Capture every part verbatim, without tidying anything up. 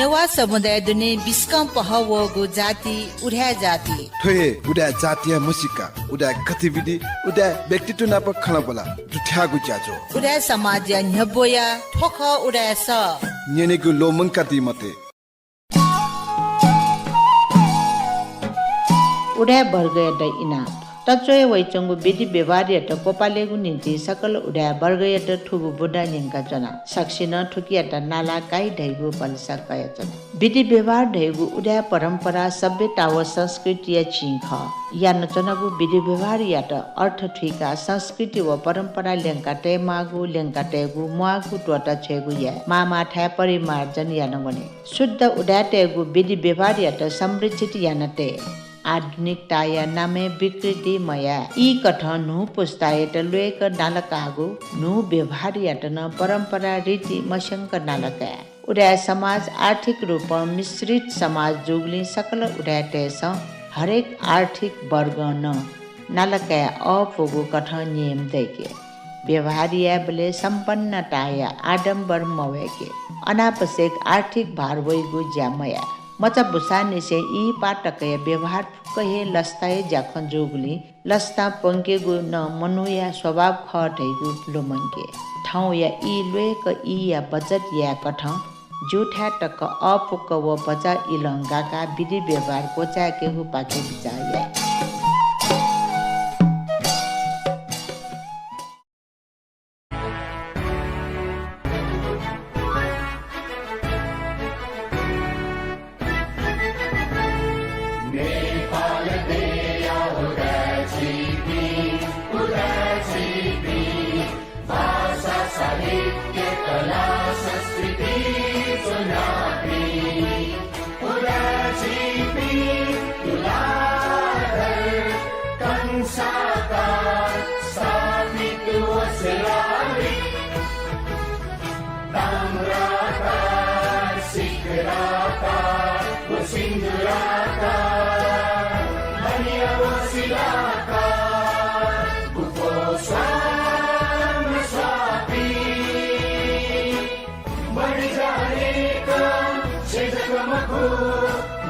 नेवाः समुदाय दुने बिस्कं पहः वःगु जाति उदाय् जाति। थ्व हे उदाय् जातिया म्हसीका, उदाय् गतिविधि, उदाय् व्यक्तित्व नाप खँल्हाबल्हा दुथ्याःगु ज्याझ्वः। उदाय् समाजया न्ह्यब्वया थ्व खः उदाय् सः। न्यनेगु ल्वःमंकादी मते। उदाय् वर्गयात इनाप। तच्वया वइच्वंगु विधि व्यवहारयात क्वपालेगु निंतिं सकल उदाय् वर्गयात थुगु बुँदा न्यंकाच्वना। सकसिनं थुकियात नाला काइ धइगु भलसा कयाच्वना। विधि व्यवहार धइगु उदाय् परम्परा सभ्यता व संस्कृतिया चिं खः। यानाच्वनागु विधि व्यवहारयात अर्थ थुइकाः संस्कृति व परम्परा ल्यंका तयेमाःगु, ल्यंका तयेगु, म्वाःगु त्वःता छ्वयेगु याये। माःमाःथाय् परिमार्जन याना वने। शुद्ध उदाय्‌तय्‌गु विधि व्यवहारयात संरक्षित याना तये। आधुनिकताया नामय् विकृति मयाये। ई कथं न्हू पुस्तायात ल्वय्‌क नाला काःगु न्हू व्यवहारयात नं परम्परा रीति मस्यंक नाला काये। उदाय् समाज आर्थिक रूपं मिश्रित समाज जूगुलिं सकल उदाय्‌तय्‌सं हरेक आर्थिक वर्गं नं नाला काये अःपुगु कथं नियम दय्‌के। व्यवहार यायेबलय् सम्पन्नताया आडम्बर मवय्‌के। अनावश्यक आर्थिक भार वइगु ज्या मयाये। मचा बुसांनिसें इहिपाः तकया व्यवहार फुक्क हे लसताया ज्याखँ जूगुलिं लसता प्वंकेगु नं मनूया स्वभाव खः धइगु ल्वःमंके। थौंया ई ल्वय्‌क ईया बचत याये कथं ज्यूथाय् तक अःपुक व भचा इलं गाकाः विधि व्यवहार क्वचाय्‌केगुपाखे बिचाः याये। नेपाल देया उदाय् झीपिं, उदाय् झीपिं, भाषा, साहित्य, कला, संस्कृति च्वनापिं, उदाय् झीपिं तुलाधर कंसाकार स्थापित व शिलालिपि। ताम्राकार, शिखराकार व सिन्दूराकार, बनिया व शिलाकार, गुफो स्वाम स्वापी। बढी जानेका छेँ जक मखु,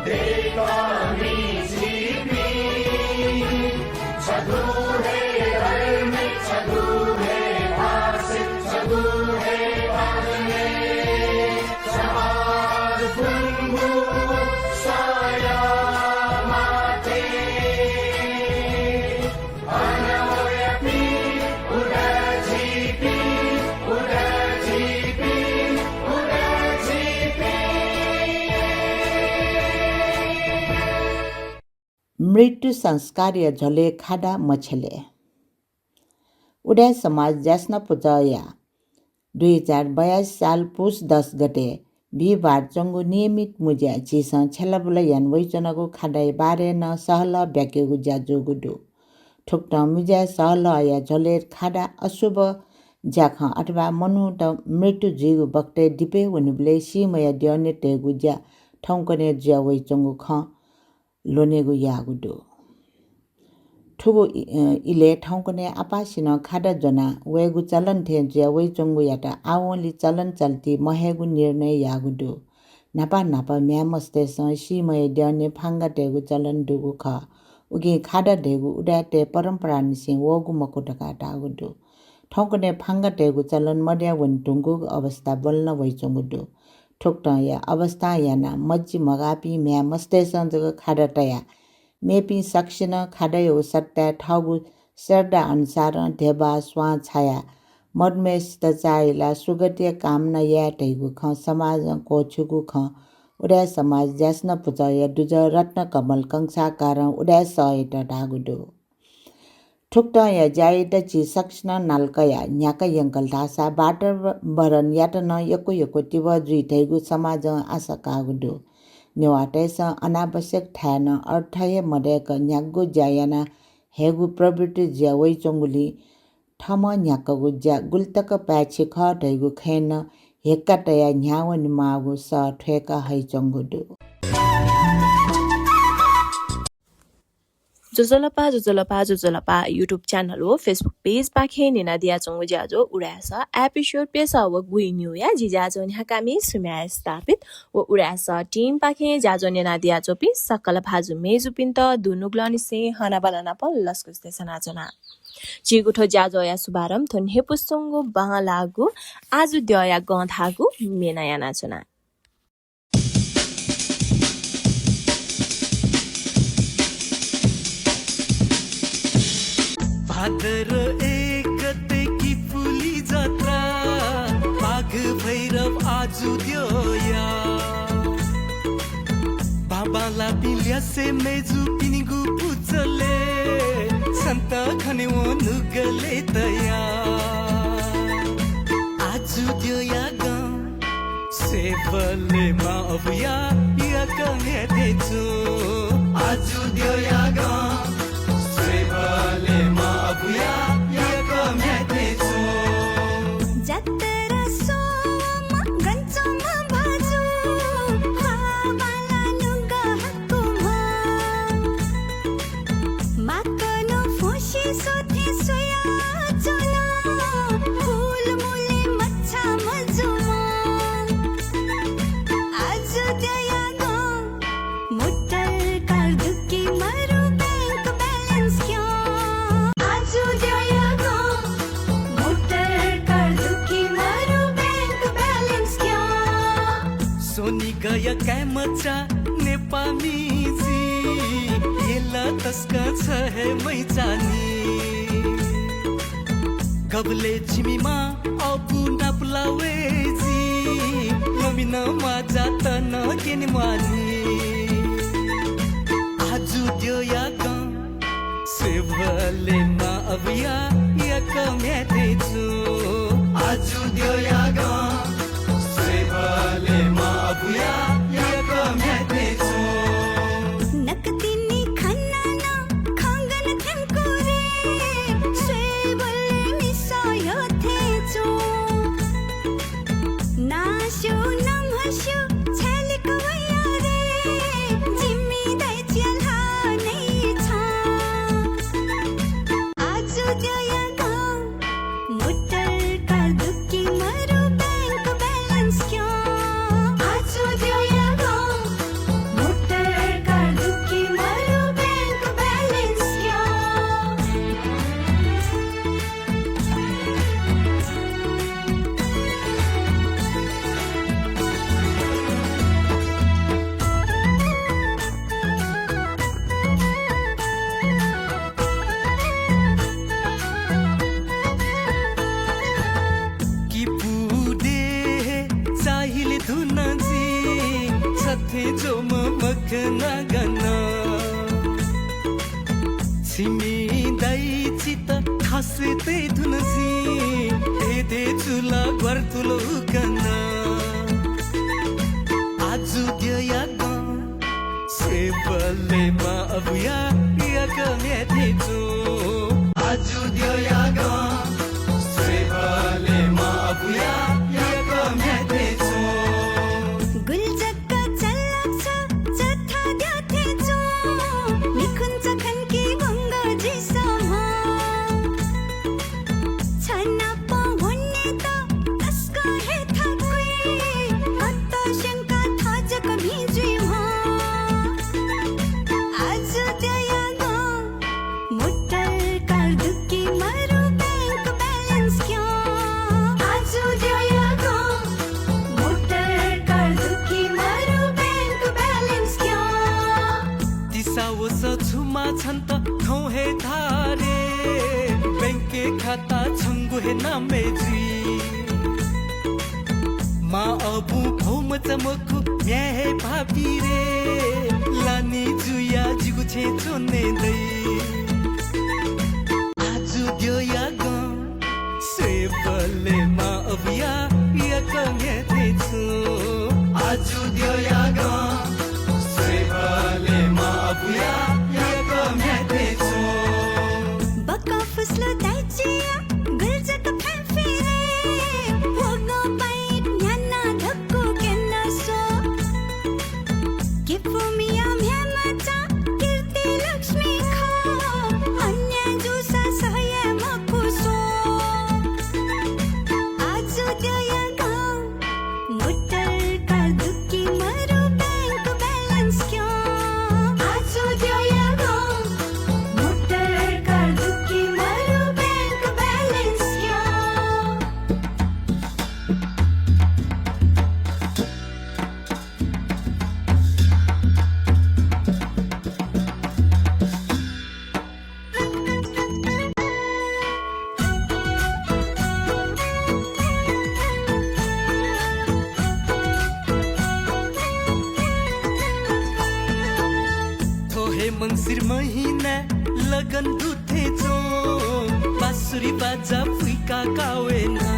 देय्‌कामि झीपिं। छगू हे धर्म, छगू हे भाषा, छगू हे भाषा, समाज गुंगू साया माते। मृत्यु संस्कारया झ्वलय् खादा मछ्यले। उदाय् समाज ज्यासना पुचःया दुई हजार बयासी साल पुस दस गते बिहिबार च्वंगु नियमित मुँज्याय् झीसं छ्यलाबुला याना वइच्वनागु खादाया बारे नं सहलह ब्याकेगु ज्या जूगु दु। थुकथं मुँज्याय् सहलहया झ्वलय् खादा अशुभ ज्याखँ अथवा मनूत मृत्यु जुइगु बखतय् दिपय् वनीबलय् सीम्हया द्यःने तयेगु ज्या थौंकन्हय् जुया वइच्वंगु खँ ल्वनेगु याःगु दु। थुगु इ-, अ, इलय् थौंकन्हय् आपासिनं खादा ज्वना वयेगु चलन थें जुया वइच्वंगुयात आवंलि चलन चल्ति महयेगु निर्णय याःगु दु। न्हापा न्हापा म्ह्याय् मस्तय्‌सं सीम्हया द्यःने फांगा तयेगु चलन दुगु खः। उकिं खादा धइगु उदाय्‌तय् परम्परानिसें वःगु मखु धकाः धाःगु दु। थौंकन्हय् फांगा तयेगु चलन मदया वने धुंकूगु अवस्था ब्वलना वइच्वंगु दु। थुकथंया अवस्थां यानाः मज्जि मगाःपिं म्ह्याय् मस्तय्‌सं जक खादा तयाः मेपिं सकसिनं खादायागु सट्टाय् थःगु श्रद्धा अनुसारं ध्यबा, स्वां छायाः मदुम्हय्‌सित चाःहिलाः सुगतिया कामना याये धइगु खँ समाजं क्वःछिउगु खँ उदाय् समाज ज्यासना पुचःया दुजः रत्नकमल कंसाकारं उदाय् सःयात धाःगु दु। थुकथंया ज्यायात झी सकसिनं नाला कयाः न्ह्याका यंकल धाःसा वातावरणयात नं यक्व यक्व तिबः जुइ धइगु समाजं आशा काःगु दु। नेवाःतय्‌सं अनावश्यक थाय् नं अर्थ हे मदय्‌क न्ह्यागु ज्या याना हयेगु प्रवृत्ति जुया वइच्वंगुलिं थःम्हं न्ह्याकागु ज्या गुलितक पाय्‌छि खः धइगु खँय् नं हेक्का तयाः न्ह्यावनेमाःगु सः थ्वय्‌का हइच्वंगु दु। ज्वजलपा, ज्वजलपा, ज्वजलपा YouTube channel व Facebook page पाखें न्यनादियाच्वंगु ज्याझ्वः उदाय् सः episode प्यसः व गुइन्युया जि ज्याझ्वः न्ह्याकामि सुम्या स्थापित व उदाय् सः team पाखें ज्याझ्वः न्यनादियाच्वंपिं सकल भाजु मय्जुपिन्त दुनुगलंनिसें हनाबना नापं लसकुस देछानाच्वना। झीगु थ्व ज्याझ्वःया शुभारम्भ थ्व न्ह्यइपुसे च्वंगु बांलाःगु आजु द्यःया गं धाःगु म्येनं यानाच्वना। भाद्र एक गते किपुली जात्रा, बाघ भैरव आजु द्यःया। बांबांलाःपिं ल्यासे मय्जुपिनिगु पुचलय् छन्त खनेवं नुगलय् तया। आजु द्यःया गं स्वयेबलय् मां अबुया याकःम्ह्याय् थें च्वं। आजु द्यःया गं स्वयेबलय् मां अबुया याकःम्ह्याय् थें च्वं। जात्रा स्वःम्ह गन च्वंम्ह भाजु, ख्वाः बांलाः नुगः हाकुम्ह। माकनं फ्वंसे स्वथें स्वयाच्वन, हुलमुलय् मछाः मजुम्ह। आजु द्यःया गं motor car दु कि मरु bank balance क्यं। आजु द्यःया गं motor car दु कि मरु bank balance क्यं। स्वनिगःया काय्मचा नेपाःमि जि, यल तसकं छ हे मैचानि। गबलय् छिमि मां अबु नापलाः वये जि, लमिनं म्वाःजात नं क्यने म्वाःनि। आजु द्यःया गं स्वयेबलय् मां अबुया याकःम्ह्याय् थें च्वं। आजु द्यःया गं स्वयेबलय् मां अबुया याकःम्ह्याय् थें च्वं। नकतिनि खनानं खंगन थ्यंकु रे, स्वयेबलय् मिसा यःथें च्वं। नास्यु नम्हस्यु छ्यालिक वया रे, जिमि दाइचिया ल्हाः नइ छं। आजु द्यःया गं motor car दु कि मरु bank balance क्यं। आजु द्यःया गं motor car दु कि मरु bank balance क्यं। किपु देय् चाहिल धुन जि, छथें ज्वःम्ह मखना गन। छिमि दाइचित थासय् तये धुन जि, हे दे चुला ग्वारतुल उकन। आजु द्यःया गं स्वयेबलय् मां अबुया याकःम्ह्याय् थें च्वं। आजु द्यःया गं स्वयेबलय् मां अबुया याकःम्ह्याय् थें च्वं। गुलि जक चलाक छ, चथाद्यः थें च्वं। मिखुन्चा खंकी वंगः जुइसं म्ह। छ नाप वनेत तसकं हे थाकुइ, अत स्यंकाः थः जक भिं जुइम्ह। आजु द्यःया गं motor car दु कि मरु bank balance क्यं। आजु द्यःया गं motor car दु कि मरु bank balance क्यं। तिसा वसः छु माः छन्त थौं हे धारे, बैंकय् खाता छंगु हे नामय् जुइ। मां अबुं भौमचा मखु, म्ह्याय् हे भाःपी रे, लानि जुयाः जिगु छेँय् च्वने दइ। आजु द्यःया गं स्वयेबलय् मां अबुया याकःम्ह्याय् थें च्वं। आजु द्यःया गं स्वयेबलय् मां अबुया याकःम्ह्याय् थें च्वं। बकं फुस्सु दाइचिया गुलि जक फ्याँफिरे, ह्वगं पाइँक न्ह्यानाः धक्कु क्यनाः स्व। किपुमिया म्ह्याय्मचा कीर्ति लक्ष्मी खः, सिर महिना लगन दुथें च्वं, बाँसुरी बाजा फुइका कावेना।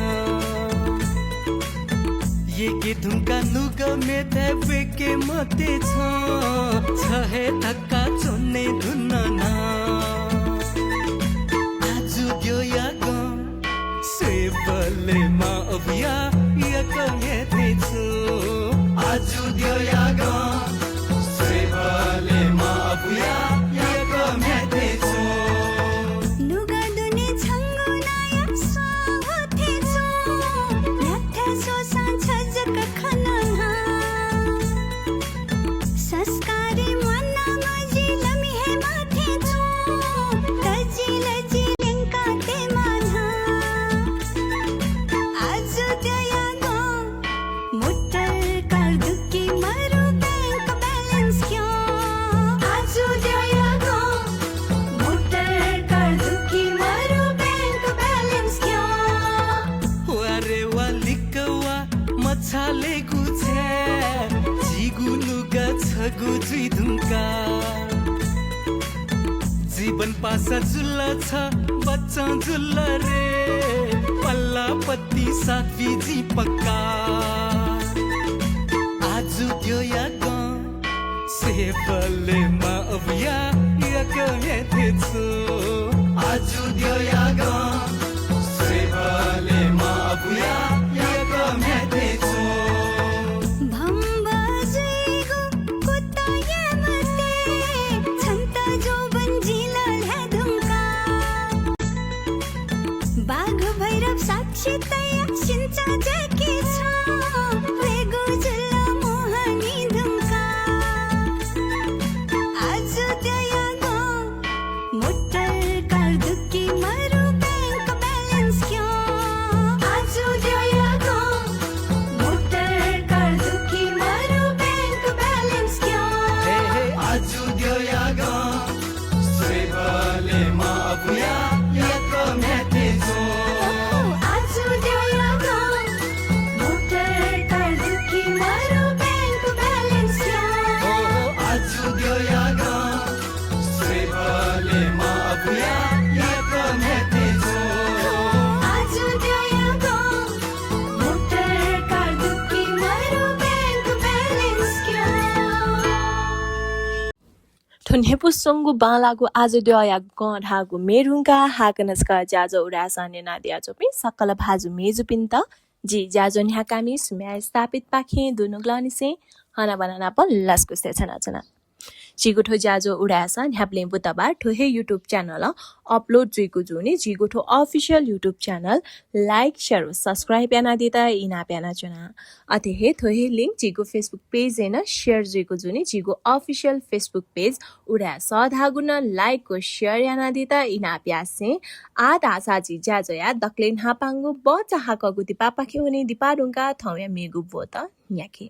येके धुंका नुगः मेथाय् ब्वय्के मते छं, छ हे धकाः च्वने धुन ना। आजु द्यःया गं स्वयेबलय् मां अबुया यक्व म्ह्याय् थें च्वं। आजु द्यःया गं स्वयेबलय् मां अबुया यक्व म्ह्याय् थें च्वं। नुगः दुने छंगु नायः स्वाः थें च्वं। न्ह्याथाय् स्वःसां छ जक खन न्हां। संस्कारी म्वाना मजिलमि हे मां थें च्वं, तजिलजि ल्यंका ते माना। आजु द्यःया गं motor car दुकि मरु bank balance क्यं। आजु द्यःया गं motor car दुकि मरु bank balance क्यं। वा रे वा लिक्क वा मछालेगु छाय्, झीगु नुगः छगू जुइ धुंकाः। जीवन पासा जुल छ बच्चं जुल रे, पल्लापति साथी जि पक्का। आजु द्यःया गं स्वयेबलय् मां अबुया यक्व म्ह्याय् थें च्वं। आजु द्यःया गं स्वयेबलय् मां अबुया यक्व म्ह्याय् थें च्वं। भम्ब जुइगु कुतः याये मते, छन्त जोबन जिं लःल्हाये धुंकाः। बाघ भैरव साक्षी तयाः सिन्चा जाय्के छं, वयेगु जुल मोहनी धुंकाः। आजु द्यःया गं motor car दुकि मरु bank balance क्यं। आजु द्यःया गं motor car दुकि मरु bank balance क्यं। हे, हे, आजु द्यःया गं स्वयेबलय् मां अबुया यक्व म्ह्याय् थें च्वं। आजु द्यःया गं motor car दुकि मरु bank balance क्यं। आजु द्यःया गं स्वयेबलय् मां अबुया यक्व म्ह्याय् थें च्वं। आजु द्यःया गं motor car दुकि मरु bank balance क्यं। थ्व न्ह्यइपुसे च्वंगु बांलाःगु आजु द्यःया गं धाःगु म्ये धुंकाः हाकनं छकः ज्याझ्वः उदाय्‌सां न्यनादियाच्वंपिं सकल भाजु मय्‌जुपिन्त जि ज्याझ्वः न्ह्याकामि सुम्या स्थापितपाखें दुनुगलंनिसें हनाबना नाप लसकुस देछानाच्वना। झीगु थ्व ज्याझ्वः उदाय्‌सां न्ह्याबलें बुधबार थ्व हे YouTube channel-ं upload जुइगु जूनि। झीगु थ्व official YouTube channel like, share व subscribe यानादीत इनाप यानाच्वना। अथे हे थ्व हे link झीगु Facebook page-य् नं share जुइगु जूनि। झीगु official Facebook page उदाय् सः धाःगु नं like व share यानादीत इनाप यासें आः धाःसा झी ज्याझ्वःया दकलय् न्हापांगु बचा हाकःगु दिपापाखे वने। दिपा धुंकाः थौंया मेगु ब्वत न्ह्याके।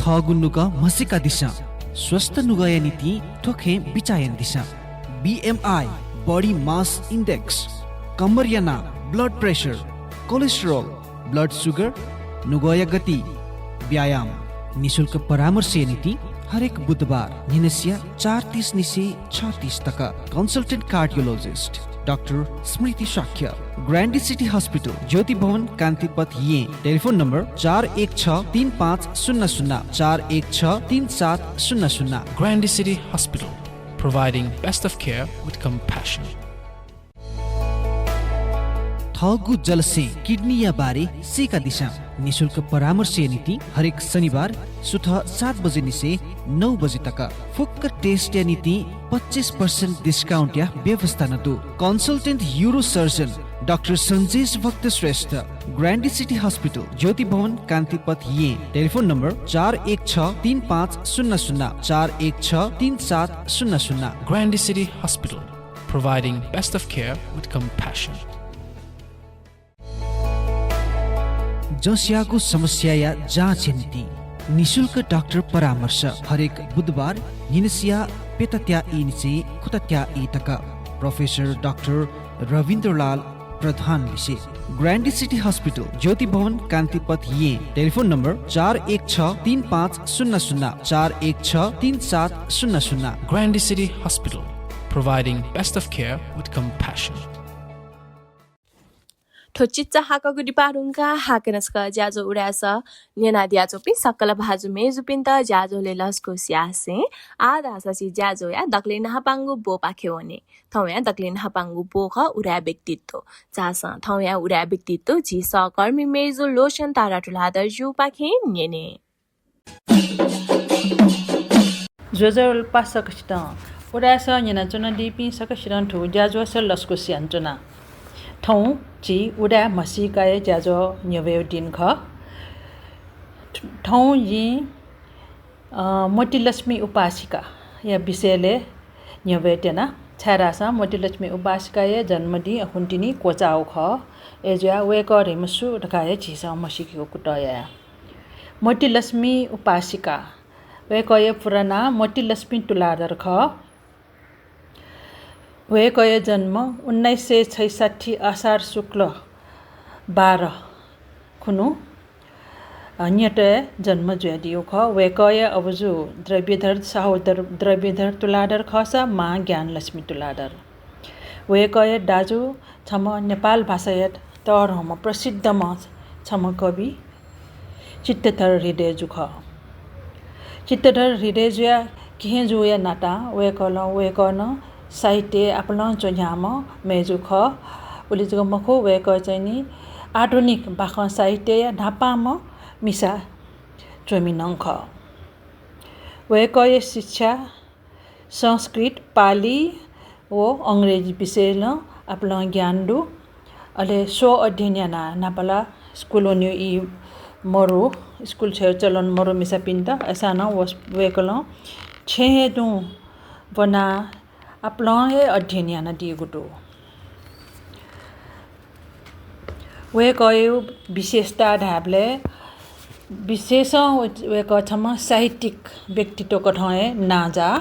थःगु नुगः म्हसीकादिसँ। स्वस्थ नुगःया निंतिं थ्व खँय् बिचाः यानादिसँ। B M I, body mass index, कम्मरया नाप, blood pressure, cholesterol, blood sugar, नुगःया गति, व्यायाम। निशुल्क परामर्शया निंतिं हरेक बुधबार न्हिनसिया चार तीस निसें छ तीस तक। Consultant cardiologist डाक्टर स्मृति शाक्य, ग्रान्डी सिटी हस्पिटल, ज्योति भवन, कान्तिपथ, येँ। टेलिफोन नम्बर चार एक छ तीन पाँच शून्य शून्य, चार एक छ तीन सात शून्य शून्य। Grande City Hospital, providing best of care with compassion. थःगु जलस्यें किडनीया बारे सीकादिसँ। निशुल्क परामर्शया निंतिं हरेक शनिबार सुथ सात बजे निसें नौ बजे तक। फुक्क टेस्टया निंतिं पच्चिस percent discount-या व्यवस्था नं दु। Consultant urosurgeon डाक्टर सञ्जेश भक्त श्रेष्ठ, ग्रान्डी सिटी हस्पिटल, ज्योति भवन, कान्तिपथ, येँ। टेलिफोन नम्बर चार एक छ तीन पाँच शून्य शून्य, चार एक छ तीन सात शून्य शून्य। Grande City Hospital, providing best of care with compassion. जँस्याःगु समस्याया जाँचया निंतिं निशुल्क डाक्टर परामर्श हरेक बुधबार न्हिनसिया प्यतात्या ई निसें खुतात्या ई तक। प्रोफेसर डाक्टर रविन्द्रलाल प्रधान लिसे। ग्रान्डी सिटी हस्पिटल, ज्योति भवन, कान्तिपथ, येँ। टेलिफोन नम्बर चार एक छ तीन पाँच शून्य शून्य, चार एक छ तीन सात शून्य शून्य। Grande City Hospital, providing best of care with compassion. थ्व चिच्चा हाकःगु दिपा धुंकाः हाकनं छकः ज्याझ्वः उदाय् सः न्यनादियाच्वंपिं सकल भाजु मय्जुपिन्त ज्याझ्वलय् लसकुस यासें आः धाःसा झी ज्याझ्वःया दकलय् न्हापांगु ब्वपाखे वने। थौंया दकलय् न्हापांगु ब्व खः उदाय् व्यक्तित्व। झासँ थौंया उदाय् व्यक्तित्व झी सहकर्मी मय्जु लोचन तारा तुलाधरजुपाखें न्यने। ज्वजलपा सकसितं। उदाय् सः न्यनाच्वनादीपिं सकसितं थुगु ज्याझ्वलय् लसकुस यानाच्वना। थौं झी उदाय् म्हसीकाया ज्याझ्वः न्ह्यब्वयेगु दिं खः। थौं जिं, अ, मोतीलक्ष्मी उपासिकाया विषयलय् न्ह्यब्वये त्यना, छाय्धाःसा मोतीलक्ष्मी उपासिकाया जन्मदिं अखुन्तिनि क्वचाःगु खः। अय्जुयाः वय्कः धइम्ह सु धकाः हे झीसं म्हसीकेगु कुतः याये। मोतीलक्ष्मी उपासिका, वय्कःया पूरा नां मोतीलक्ष्मी तुलाधर खः। वय्कःया जन्म उन्नाइस सय छैसट्ठी असार शुक्ल बाह्र खुन्हु, अ, न्यतय् जन्म जुयादीगु खः। वय्कःया अबुजु द्रव्यधर, साहु द्र-, द्रव्यधर तुलाधर खःसा मां ज्ञानलक्ष्मी तुलाधर। वय्कःया दाजु छम्ह नेपाल भाषाया तःधंम्ह प्रसिद्धम्ह छम्ह कवि चित्तधर हृदयजु खः। चित्तधर हृदयजुया केहेँजुया नातां वय्कलं, वय्कः नं साहित्यय् आपालं च्वन्ह्याःम्ह मय्जु खः। उलि जक मखु, वय्कः चाहिँ नि आधुनिक बाखं साहित्यया न्हापांम्ह मिसा च्वमि नं खः। वय्कःया शिक्षा संस्कृत, पालि व अंग्रेजी विषयलं आपालं ज्ञान दु। अले स्व अध्ययन यानाः न्हापाला स्कुल वनेगु ई मरु, स्कुल छ्वयेगु चलन मरु मिसापिन्त। अय्सां नं व, वय्कलं छेँय् हे तुं ब्वनाः आपालं हे अध्ययन यानादीगु दु। वय्कःया विशेषता धायेबलय् विशेषं वय्कः छम्ह साहित्यिक व्यक्तित्व कथं हे नांजाः।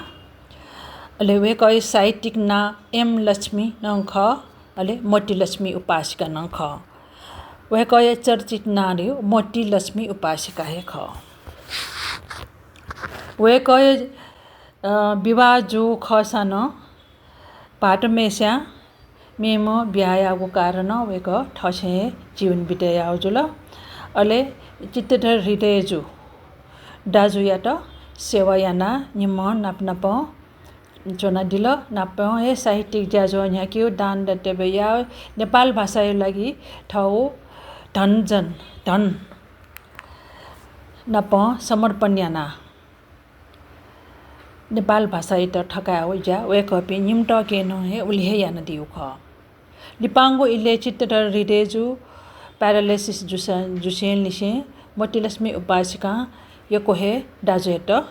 अले वय्कःया साहित्यिक नां एम लक्ष्मी नं खः, अले मोतीलक्ष्मी उपासिका नं खः। वय्कःया चर्चित नां धइगु मोतीलक्ष्मी उपासिका हे खः। वय्कःया, अ, विवाह जूगु खःसां नं भाःतम्हय्स्यां मेम्ह बिया याःगु कारणं वय्कः थःछेँय् हे जीवन बिताः याःगु जुल। अले चित्तधर हृदयजु दाजुयात सेवा यानाः निम्हं नाप नापं च्वनादिल। नापं हे साहित्यिक ज्याझ्वः न्ह्याकेगु, दान दत्याबय् याः, नेपाल भाषाया लागि थःगु धन जन, धन नापं समर्पण यानाः नेपाल भाषायात थकायेगु ज्या वय्कःपिं निम्हं तकं नं हे उलि हे यानादीगु खः। लिपांगु इलय् चित्तधर हृदयजु paralysis जुस-, जुसेंनिसें मोतीलक्ष्मी उपासिकां यक्व हे दाजुयात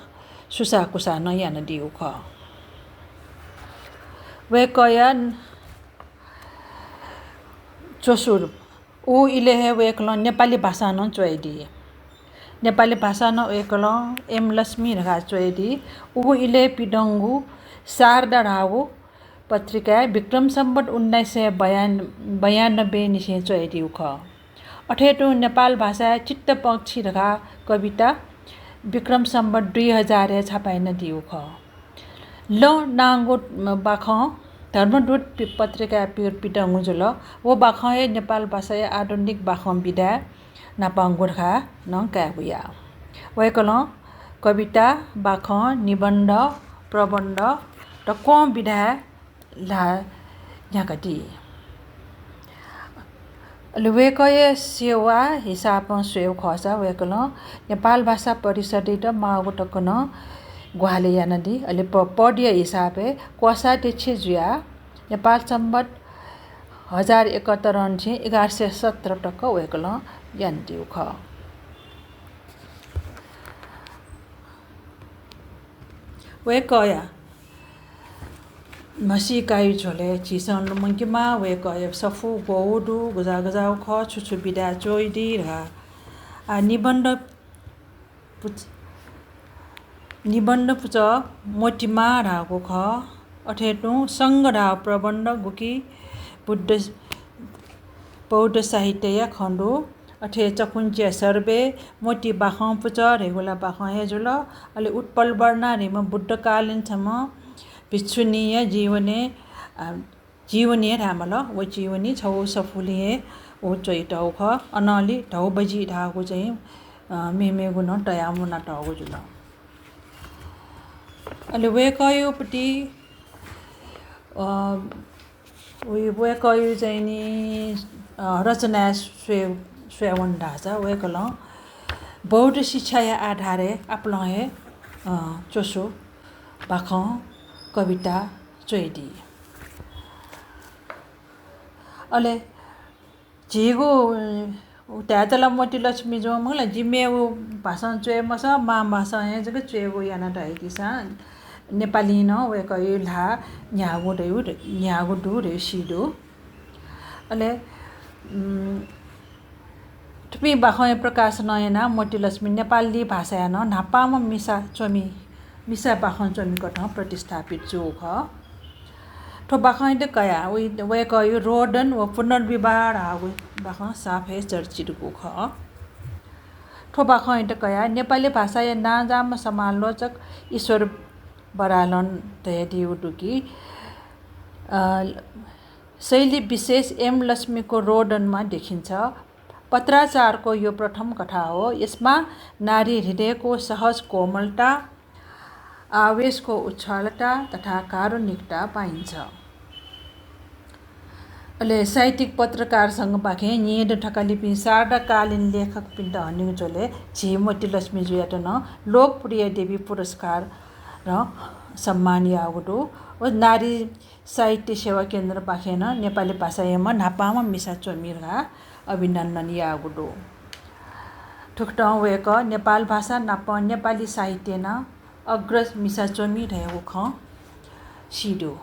सुसाःकुसाः नं यानादीगु खः। वय्कःया च्वसु उ इलय् हे वय्कलं नेपाली भाषां नं च्वयादी। नेपाली भाषां नं वय्कलं एम लक्ष्मी धकाः च्वयादी। उगु इलय् पिदंगु शारदा धाःगु पत्रिकाय् विक्रम सम्वत उन्नाइस सय बयान-, बयानब्बे निसें च्वयादीगु खः। अथे तुं नेपाल भाषाय् चित्तपक्षी धकाः कविता विक्रम सम्वत दुई हजारय् छापा यानादीगु खः। लं नांगु बाखं धर्मदूत पि-, पत्रिकाय् पि-, पिदंगु जुल। व बाखं हे नेपाल भाषाया आधुनिक बाखं विधाय् न्हापांगु धकाः नं कायेगु याः। वय्कलं कविता, बाखं, निबन्ध, प्रबन्ध दक्वं विधाय् ल्हाः न्ह्याकादी। अले वय्कःया सेवा हिसाबं स्वयेगु खःसा वय्कलं नेपाल भाषा परिषदयात माःगु तक नं ग्वाहालि यानादी। अले प-, पदया हिसाबय् कोषाध्यक्ष जुयाः नेपाल सम्वत हजार एकहत्तर निसें एघार सय सत्र तक वय्कलं यानादीगु खः। वय्कःया म्हसीकाया झ्वलय् झीसं लुमंकेमाः, वय्कःया सफू ग्वःगु दु, गज्याः गज्याःगु खः, छु छु विधाय् च्वयादी धकाः। आ, निबन्ध पुच-, निबन्ध पुचः मोतिमा धाःगु खः। अथे तुं संघ धाःगु प्रबन्ध, गुकी बुद्ध बौद्ध साहित्यया खँ दु। अथे चकुञ्चिया सर्वे, मोती बाखं पुचः धइगु ला बाखं हे जुल। अले उत्पलवर्णा धइम्ह बुद्धकालीन छम्ह भिक्षुणीया जीवनी, अ, जीवनी हे धायेमाल, व जीवनी छगू सफुलिइ हे व च्वयातःगु खः। अनंलि धौबजि धाःगु चाहिँ, अ, मेमेगु नं तयाः मुनातःगु जुल। अले वय्कःया प्रति, अ, वय्-, वय्कःया चाहिँ नि, अ, रचनाय् स्वये, स्वयेवन धाःसा वय्कलं बौद्ध शिक्षाया आधारय् आपालं हे, अ, च्वसु, बाखं, कविता च्वयादी। अले झीगु, अ, धायेत ला मोतीलक्ष्मी जुं मखु ला, जि मेगु भाषां च्वये मसः, मां भाषां हे जक च्वयेगु याना धइदिसां नेपालीं नं वय्कःया ल्हाः न्ह्याःगु दु, न्ह्याःगु दु धइगु सी दु। अले, उम्, थुपिं बाखंया प्रकाशनं यानाः मोतीलक्ष्मी नेपाली भाषाया नं न्हापांम्ह मिसा च्वमि, मिसा बाखं च्वमि कथं प्रतिस्थापित जूगु खः। थ्व बाखंयात कयाः वय्-, वय्कःया रोदन व पुनर्विवाह धाःगु बाखं साफ हे चर्चितगु खः। थ्व बाखंयात कयाः नेपाली भाषाया नांजाःम्ह समालोचक ईश्वर बरालं धयादीगु दु कि, अ, शैली विशेष एम लक्ष्मीको रोदनमा देखिन्छ। पत्राचारको यो प्रथम कथा हो। यसमा नारी हृदयको सहज कोमलता, आवेशको उच्छलता तथा कारुणिकता पाइन्छ। अले साहित्यिक पत्रकार संघपाखें न्येदँ थकालिपिं शारदाकालीन लेखकपिन्त हनेगु झ्वलय् झी मोतीलक्ष्मी जुयात नं लोकप्रिय देवी पुरस्कारं सम्मान याःगु दु। व नारी साहित्य सेवा केन्द्रपाखें नं नेपाली भाषायाम्ह न्हापांम्ह मिसा च्वमि धकाः अभिनन्दन याःगु दु। थुकथं वय्कः नेपाल भाषा नाप नेपाली साहित्यय् नं अग्रज मिसा च्वमि धयागु खँ सी दु।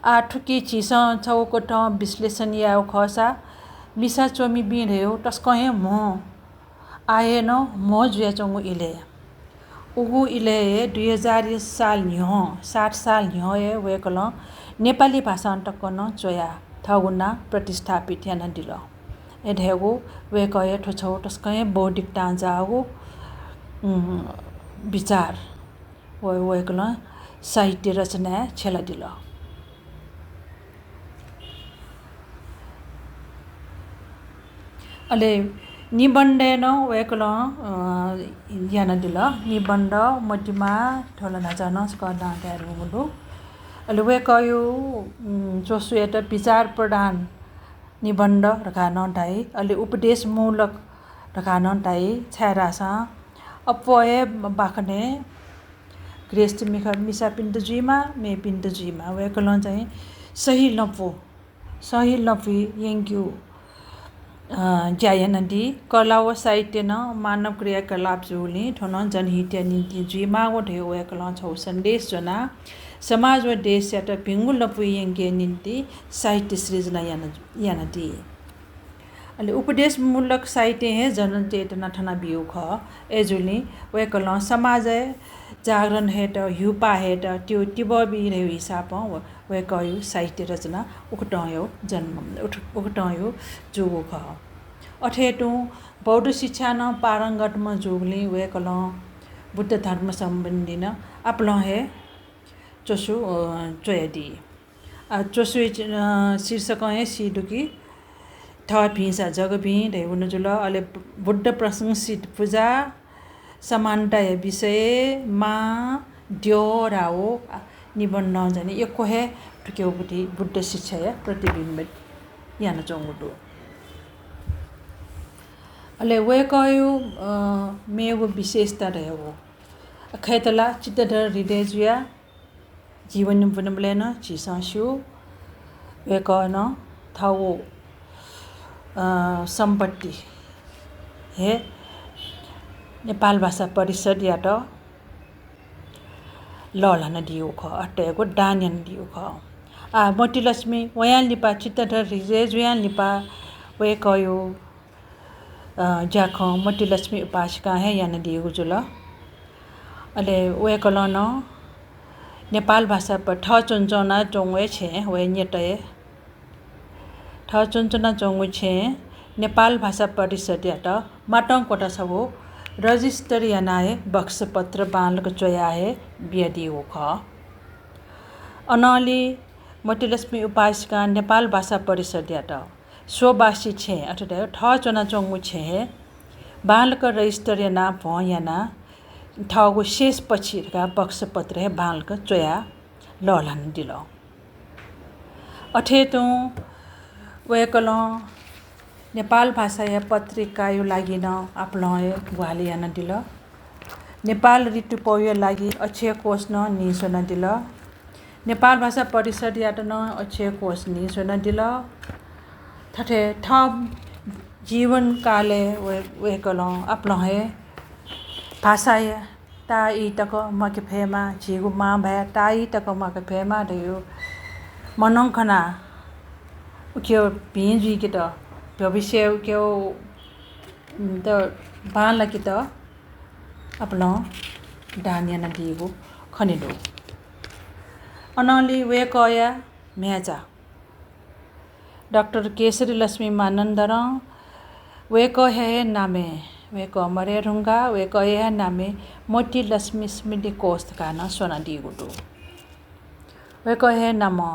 आः थुकी झीसं छगू कथं विश्लेषण यायेगु खःसा मिसा च्वमिपिं धयागु तसकं हे म्हो, आः हे नं म्हो जुयाच्वंगु इलय्। उगु इलय् हे दुई हजार साल न्ह्यः, सात साल न्ह्यः हे वय्कलं नेपाली भाषां तक नं च्वयाः थःगु नां प्रतिस्थापित यानादिल। अय् धयागु वय्कःया थ्व छगू तसकं हे बौद्धिकतां जाःगु, उम्, विचार व वय्कलं साहित्य रचनाय् छ्यलादिल। अले निबन्धय् नं वय्कलं, अ, यानादिल। निबन्ध, मतिमा, थ्व ला न्हाचः नं सकतां धाये धुंकूगु दु। अले वय्कःया, उम्, च्वसुयात विचार प्रधान निबन्ध धकाः नं धाइ, अले उपदेशमूलक धकाः नं धाइ, छाय्धाःसा अप्वः हे बाखनय् गृहस्थ मिखा मिसापिन्त जुइमा, मेपिन्त जुइमा, वय्कलं चाहिँ सही लँपु, सही लँपुइ यंकेगु, अ, ज्या यानादी। कला व साहित्य नं मानव क्रियाकलाप जूगुलिं थ्व नं जनहितया निंतिं जुइमाःगु धयाः वय्कलं छगू सन्देश ज्वनाः समाज व देशयात भिंगु लँपुइ यंकेया निंतिं साहित्य सृजना याना, यानादी। अले उपदेशमूलक साहित्यं हे जनचेतना थनाबीगु खः। अय्जूगुलिं वय्कलं समाजय् जागरण हयेत, ह्यूपाः हयेत, त्यो तिबः बी धयागु हिसाबं व, वय्कःया साहित्य रचना उकथंया जन्म, उक-, उकथंया जूगु खः। अथे तुं बौद्ध शिक्षां नं पारंगतम्ह जूगुलिं वय्कलं बुद्ध धर्म सम्बन्धी नं आपालं हे च्वसु, अ, च्वयादी। आ, च्वसुया चि-, अ, शीर्षकं हे सी दु कि, थः भिंसा जग भिं धयागु नं जुल। अले बुद्ध प्रशंसित पुजा, समानताया विषय, मां, द्यः धाःगु, आ, निबन्धं चाहिँ नि यक्व हे थुकियागु बुद्धि, बुद्ध शिक्षाया प्रतिबिम्बित यानाच्वंगु दु। अले वय्कःया, अ, मेगु विशेषता धयागु, अ, खय्त ला चित्तधर हृदयजुया जीवनी ब्वनेबलय् नं झीसं स्यू, वय्कलं थःगु, अ, सम्पत्ति हे नेपाल भाषा परिषदयात लःल्हानादीगु खः, अथेयागु दान यानादीगु खः। आ, मोतीलक्ष्मी वयां लिपा, चित्तधर हृदयजुयां लिपा वय्कःया अ, ज्याखँ मोतीलक्ष्मी उपासिकां हे यानादीगु जुल। अले वय्कलं नं नेपाल भाषा प-, थः च्वनाच्वनाच्वंगु हे छेँय्, वया न्यतय् थः च्वनाच्वंगु छेँय् नेपाल भाषा परिषद्यात मातं क्वता छगू register यानाः हे बक्सपत्र बांलाक च्वयाः हे बियादीगु खः। अनंलि मोतीलक्ष्मी उपासिकां नेपाल भाषा परिषद्यात स्ववासी छेँय्, अथे धायेवं थः च्वनाच्वंगु छेँय् हे बांलाक register यानाः भ्वं यानाः थःगु शेष पक्षी धकाः बक्सपत्र हे बांलाक च्वयाः लःल्हानादिल। अथे तुं वय्कलं नेपाल भाषाया पत्रिकाया लागि नं आपालं हे ग्वाहालि यानादिल। नेपाल ऋतुपौया लागि अक्षय कोष नं नीस्वनादिल। नेपाल भाषा परिषद्यात नं अक्षय कोष नीस्वनादिल। थथे थः जीवनकालय् वय्-, वय्कलं आपालं हे भाषाया ताःई तक म्वाके फयेमा, झीगु मांभाय् ताःई तक म्वाके फयेमा धयागु मनंखनाः उकिया भिं जुइकेत, भविष्यय् उकिया, उम्, त बांलाकेत आपालं दान यानादीगु खने दु। अनंलि वय्कःया म्ह्याय्चा डाक्टर केशरी लक्ष्मी मानन्धरं वय्कःया हे नामय्, वय्कः मरय् धुंकाः वय्कःया हे नामय् मोतीलक्ष्मी स्मृति कोष धकाः नं स्वनादीगु दु। वय्कःया हे नामं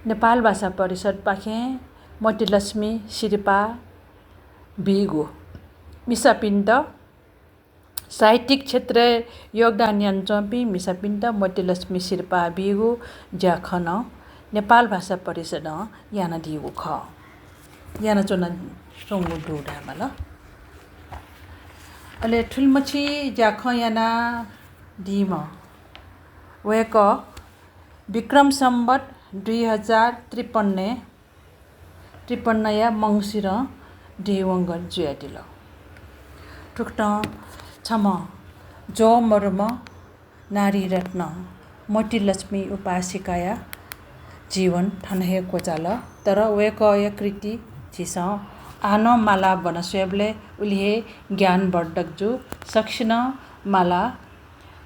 नेपाल भाषा परिषद्पाखें मोतीलक्ष्मी सिरपाः बीगु, मिसापिन्त साहित्यिक क्षेत्रय् योगदान यानाच्वंपिं मिसापिन्त मोतीलक्ष्मी सिरपाः बीगु ज्याखँ नं नेपाल भाषा परिषदं यानादीगु खः, यानाच्वनाच्वंगु दु धायेमाल। अले थुलिमछि ज्याखँ यानादीम्ह वय्कः विक्रम सम्वत दुई हजार त्रिपन्नय् त्रिपन्नया मंसिरं देहंगत जुयादिल। थुकथं छम्ह ज्वः मदुम्ह नारीरत्न मोतीलक्ष्मी उपासिकाया जीवन थन हे क्वचाल, तर वय्कःया कृति झीसं आः नं माला ब्वना स्वयेबलय् उलि हे ज्ञानवर्धक जू, सकसिनं माला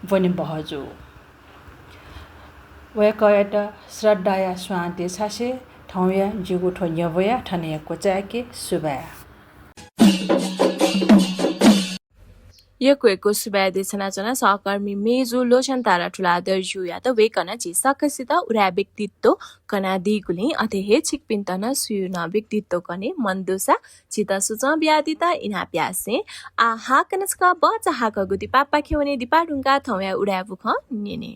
ब्वने बहःजू। वय्कःयात श्रद्धाया स्वां देछासें थौंया जिगु थ्व न्ह्यब्वया थन हे क्वचाय्के। सुभाय्। यक्व यक्व सुभाय् देछानाच्वना सहकर्मी मेजु लोचन तारा तुलाधरजुयात। वय्कलं झी सकसित उदाय् व्यक्तित्व कनादीगुलिं अथे हे छिकपिन्त नं सुयां नं व्यक्तित्व कने मन दुसा झीत सुचं बियादीत इनाप यासें आः हाकनं छकः बचा हाकःगु दिपापाखे वने। दिपा धुंकाः थौंया उदाय् बुखँ न्यने।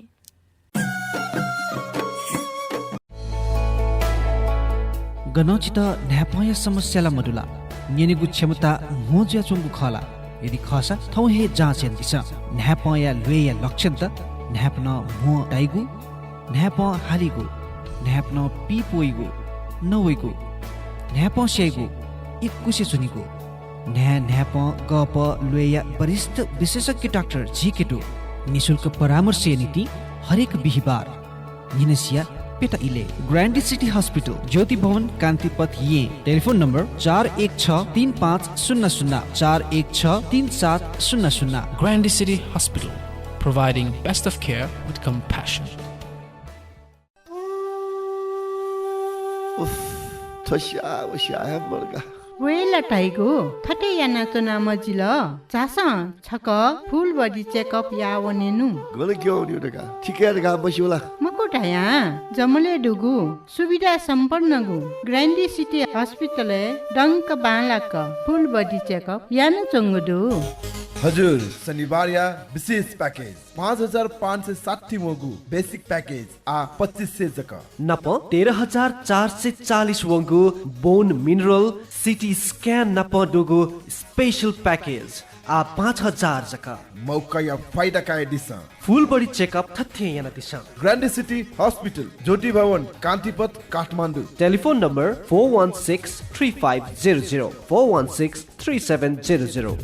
गनं छितः न्हाय्पंया समस्या ला मदु ला? न्यनेगु क्षमता म्हो जुयाच्वंगु खः ला? यदि खःसा थौं हे जाँच यानादिसँ। न्हाय्पंया ल्वय्या लक्षणत न्हाय्पनं म्हो दाइगु, न्हाय्पं हालीगु, न्हाय्पनं पीप वइगु, नवइगु, न्हाय्पं स्याइगु, इकुसे च्वनीगु, न्हाय् न्हाय्पं गःपः ल्वय्या वरिष्ठ विशेषज्ञ डाक्टर झीके दु। निशुल्क परामर्शया निंतिं हरेक बिहिबार न्हिनसिया प्यता इलय्। ग्रान्डी सिटी हस्पिटल, ज्योति भवन, कान्तिपथ, येँ। टेलिफोन नम्बर चार एक छ तीन पाँच शून्य शून्य, चार एक छ तीन सात शून्य शून्य। Grande City Hospital, providing best of care with compassion. उफ, थ्व स्याः व स्याः हे मदुका। वय् ला धाइगु, थथे यानाच्वना मजिल। झासँ छकः full body checkup याः वनेनु। गन क्यं वनेगु धकाः, थिकय् धकाः मस्यू ला? मखु धयां, जमलय् दुगु सुविधा सम्पन्नगु ग्रान्डी सिटी हस्पिटलय् दंक बांलाक full body checkup यानाच्वंगु दु। हजुर, शनिबारया विशेष package। पाँच हजार पाँच सय साठी वंगु basic package आः पच्चिस सय जक। नापं तेह्र हजार चार सय चालिस वंगु bone mineral, CT scan नाप दुगु special package आः पाँच हजार जक। मौकाया फाइदा कयादिसँ। Full body checkup थथे यानादिसँ। ग्रान्डी सिटी हस्पिटल, ज्योति भवन, कान्तिपथ, Kathmandu. Telephone number four one six three five zero zero, four one six three seven zero zero।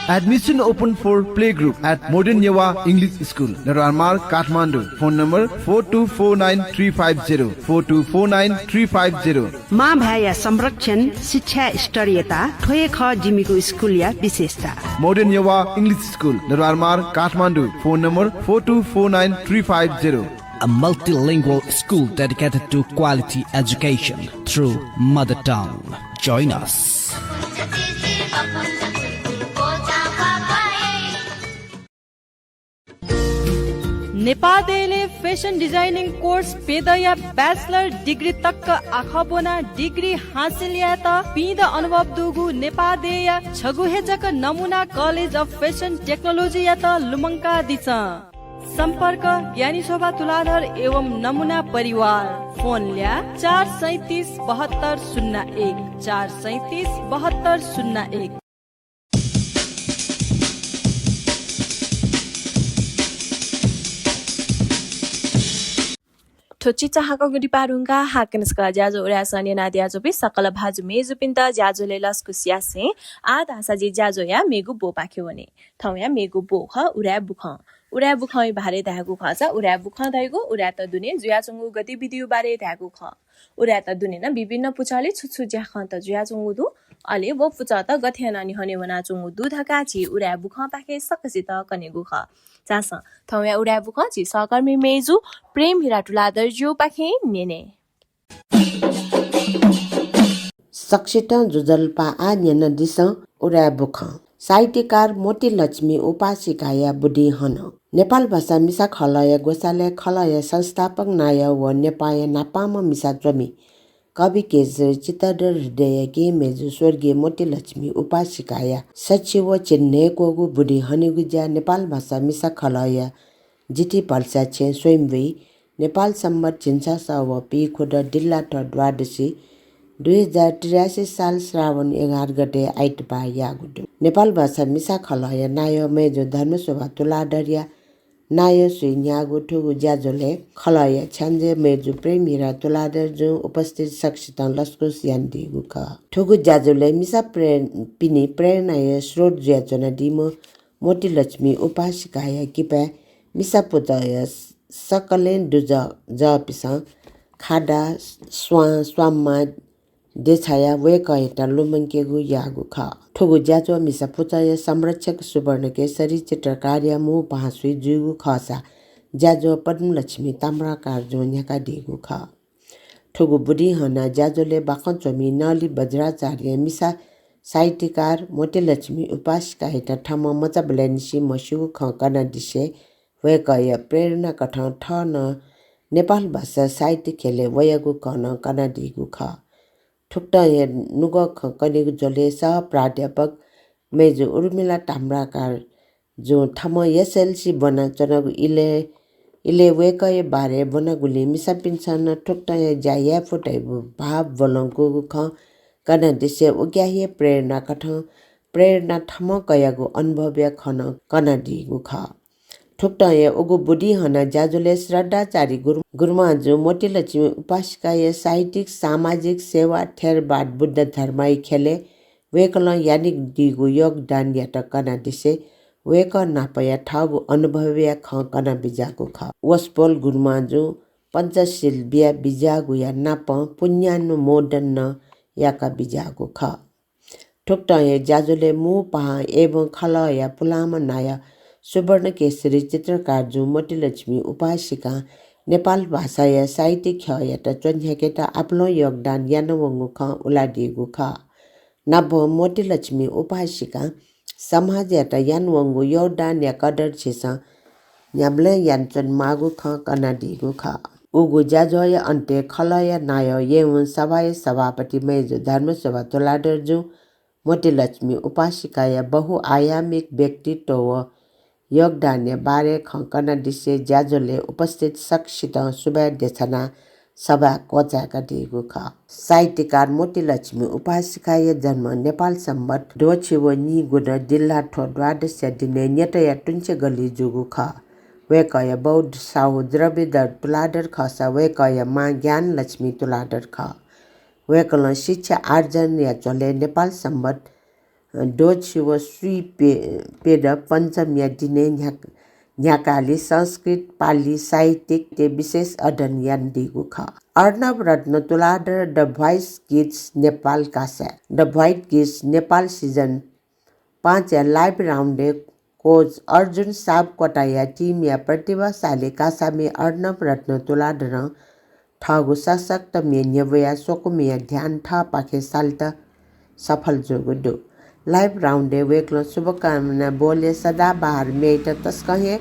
Admission open for playgroup at Modern Newa English School, Dodormar, Kathmandu. Phone number four two four nine three five zero, four two four nine three five zero. मां भाय्‌या संरक्षण, शिक्षा स्तरीयता, थ्व हे खः जिमिगु स्कुलया विशेषता। Modern Newa English School, Dodormar, Kathmandu. Phone number four two four nine three five zero. A multilingual school dedicated to quality education through mother tongue. Join us. नेपाः देय्‌लय् fashion designing course प्यदँया bachelor degree तक आखः ब्वनाः degree हासिल यायेत पीदँ अनुभव दुगु नेपाः देय्‌या छगू हे जक नमुना College of Fashion Technology यात लुमंकादिसँ। सम्पर्क ज्ञानी शोभा तुलाधर एवं नमुना परिवार। फोन ल्याः चार सैँतिस बहत्तर शून्य एक, चार सैँतिस बहत्तर शून्य एक। थ्व चिचाहाकःगु दिपाः धुंकाः हाकनं सकल ज्याझ्वः उराय् सः न्यनादियाच्वंपिं सकल भाजु मय्‌जुपिन्त ज्याझ्वलय् लसकुस यासें आः धाःसा जि ज्याझ्वःया मेगु ब्वपाखे वने। थौंया मेगु ब्व खः उराय् बुखँ। उराय् बुखँया बारे धायेगु खःसा उराय् बुखँ धइगु उराय्‌त दुने जुयाच्वंगु गतिविधिया बारे धायेगु खः। उराय्‌त दुने नं विभिन्न पुचलय् छु छु ज्याखँत जुयाच्वंगु दु, अले व पुचःत गथे यानाः न्ह्यःने वनाच्वंगु दु धकाः झी उराय् बुखँपाखें सकसित कनेगु खः। झासँ थौंया उराय् बुखँ झी सहकर्मी मय्‌जु प्रेम हिरा तुलाधरजुपाखें न्यने। सकसितं ज्वजलपा। आः न्यनादिसँ उराय् बुखँ। साहित्यकार मोतीलक्ष्मी उपासिकाया बुदिं हन। नेपालभाषा मिसा खलःया ग्वसालय् खलःया संस्थापक नायः व नेपाःया न्हापांम्ह मिसा च्वमि कवि केशरी चित्तधर हृदयया केहेँ मय्‌जु स्वर्गीय मोतीलक्ष्मी उपासिकाया सछि व झिंन्हय्‌क्वःगु बुदिं हनेगु ज्या नेपालभाषा मिसा खलःया जिथि भलसा छेँ स्वयम्भुइ नेपाल सम्बत झिंछसः व पीखुदँ दिल्लाथ्व द्वादशी दुई हजार त्रियासी साल श्रावण एघार गते आइतबाः याःगु दु। नेपालभाषा मिसा खलःया नायः मय्‌जु धर्मशोभा तुलाधरया नायःसुइ न्ह्याःगु थुगु ज्याझ्वलय् खलःया छ्याञ्जे मय्‌जु प्रेम हिरा तुलाधरजुं उपस्थित सकसितं लसकुस यानादीगु खः। थुगु ज्याझ्वलय् मिसा प्रे-, पिनि प्रेरणाया स्रोत जुयाच्वनादीम्ह मोतीलक्ष्मी उपासिकाया किपाय् मिसा पुचःया सकलें दुजः जःपिसं खादा, स्वां, स्वांमाः, देछायाः वय्‌कःयात लुमंकेगु याःगु खः। थुगु ज्याझ्वः मिसा पुचःया संरक्षक सुवर्णकेशरी चित्रकारया मू पाहांसुइ जूगु खःसा ज्याझ्वः पद्मलक्ष्मी ताम्राकारजुं न्ह्याकादीगु खः। थुगु बुदिं हनाः ज्याझ्वलय् बाखं च्वमि नली बज्राचार्यं मिसा साहित्यकार मोतीलक्ष्मी उपासिकायात थःम्हं मचाबलय् निसें म्हस्यूगु खँ कनादिसें वय्‌कःया प्रेरणाकथं थः नं नेपालभाषा साहित्य ख्यलय् वयागु खँ नं कनादीगु खः। थुकथं हे नुगः खँ कनेगु झ्वलय् सह प्राध्यापक मय्‌जु उर्मिला ताम्राकारजुं थःम्हं एसएलसी ब्वनाच्वनागु इलय्, इलय् वय्‌कःया बारे ब्वनागुलिं मिसापिन्सं नं थुकथं हे ज्या याये फु धइगु भाव ब्वलंकूगु खँ कनादिसें उकिया हे प्रेरणाकथं प्रेरणा थःम्हं कयागु अनुभवया खँ नं कनादीगु खः। थुकथं हे उगु बुदिं हनाः ज्याझ्वलय् श्रद्धाचारी गुरु-, गुरुमांजुं मोतीलक्ष्मी उपासिकाया साहित्यिक, सामाजिक सेवा, थेरवाद, बुद्ध धर्मया ख्यलय् वय्‌कलं यानादीगु योगदानयात कनादिसें वय्‌कः नापया थःगु अनुभवया खँ कनाबिज्याःगु खः। वसपोल गुरुमांजुं पञ्चशील बियाबिज्याःगुया नापं पुण्यानुमोदन नं याकाबिज्याःगु खः। थुकथं हे ज्याझ्वलय् मू पाहां एवं खलःया पुलांम्ह नायः सुवर्णकेशरी चित्रकारजुं मोतीलक्ष्मी उपासिकां नेपाल भाषाया साहित्य ख्यःयात च्वन्ह्याकेत आपालं योगदान यानावंगु खँ उलादीगु खः। नापं मोतीलक्ष्मी उपासिकां समाजयात यानावंगु योगदानया कदर झीसं न्ह्याबलें यानाच्वनेमाःगु खँ कनादीगु खः। उगु ज्याझ्वःया अन्त्यय् खलःया नायः एवं सभाया सभापति मय्जु धर्मशोभा तुलाधरजुं मोतीलक्ष्मी उपासिकाया बहुआयामिक व्यक्तित्व व योगदानया बारे खँ कनादिसें ज्याझ्वलय् उपस्थित सकसितं सुभाय् देछानाः सभा क्वचाय्कादीगु खः। साहित्यकार मोतीलक्ष्मी उपासिकाया जन्म नेपाल सम्बत द्वःछि व नीगुदँ दिल्लाथ्व द्वादशया दिनय् न्यतया तुंछे गल्ली जूगु खः। वय्कःया बौ साहु द्रव्यधर तुलाधर खःसा वय्कःया मां ज्ञानलक्ष्मी तुलाधर खः। वय्कलं शिक्षा आर्जनया झ्वलय् नेपाल सम्बत दोछि व स्वीपे-, पेद पञ्चमीया दिने न्ह्या-, न्ह्याकाली संस्कृत, पाली साहित्यिक ते विशेष अध्ययन यानादीगु खः। अर्णव रत्न Tuladhar The Voice Kids Nepal Kasa, The Voice Kids Nepal season पाँचया live round-य् coach अर्जुन सापकोटाया team-या प्रतिभाशाली कासामि अर्णव रत्न तुलाधरं थःगु सशक्त म्ये न्ह्यब्वयाः स्वकुमिया ध्यान थःपाखे सालेत सफल जूगु दु। Live round-य् वय्कलं शुभकामना बोलय् सदाबहार म्येयात तसकं हे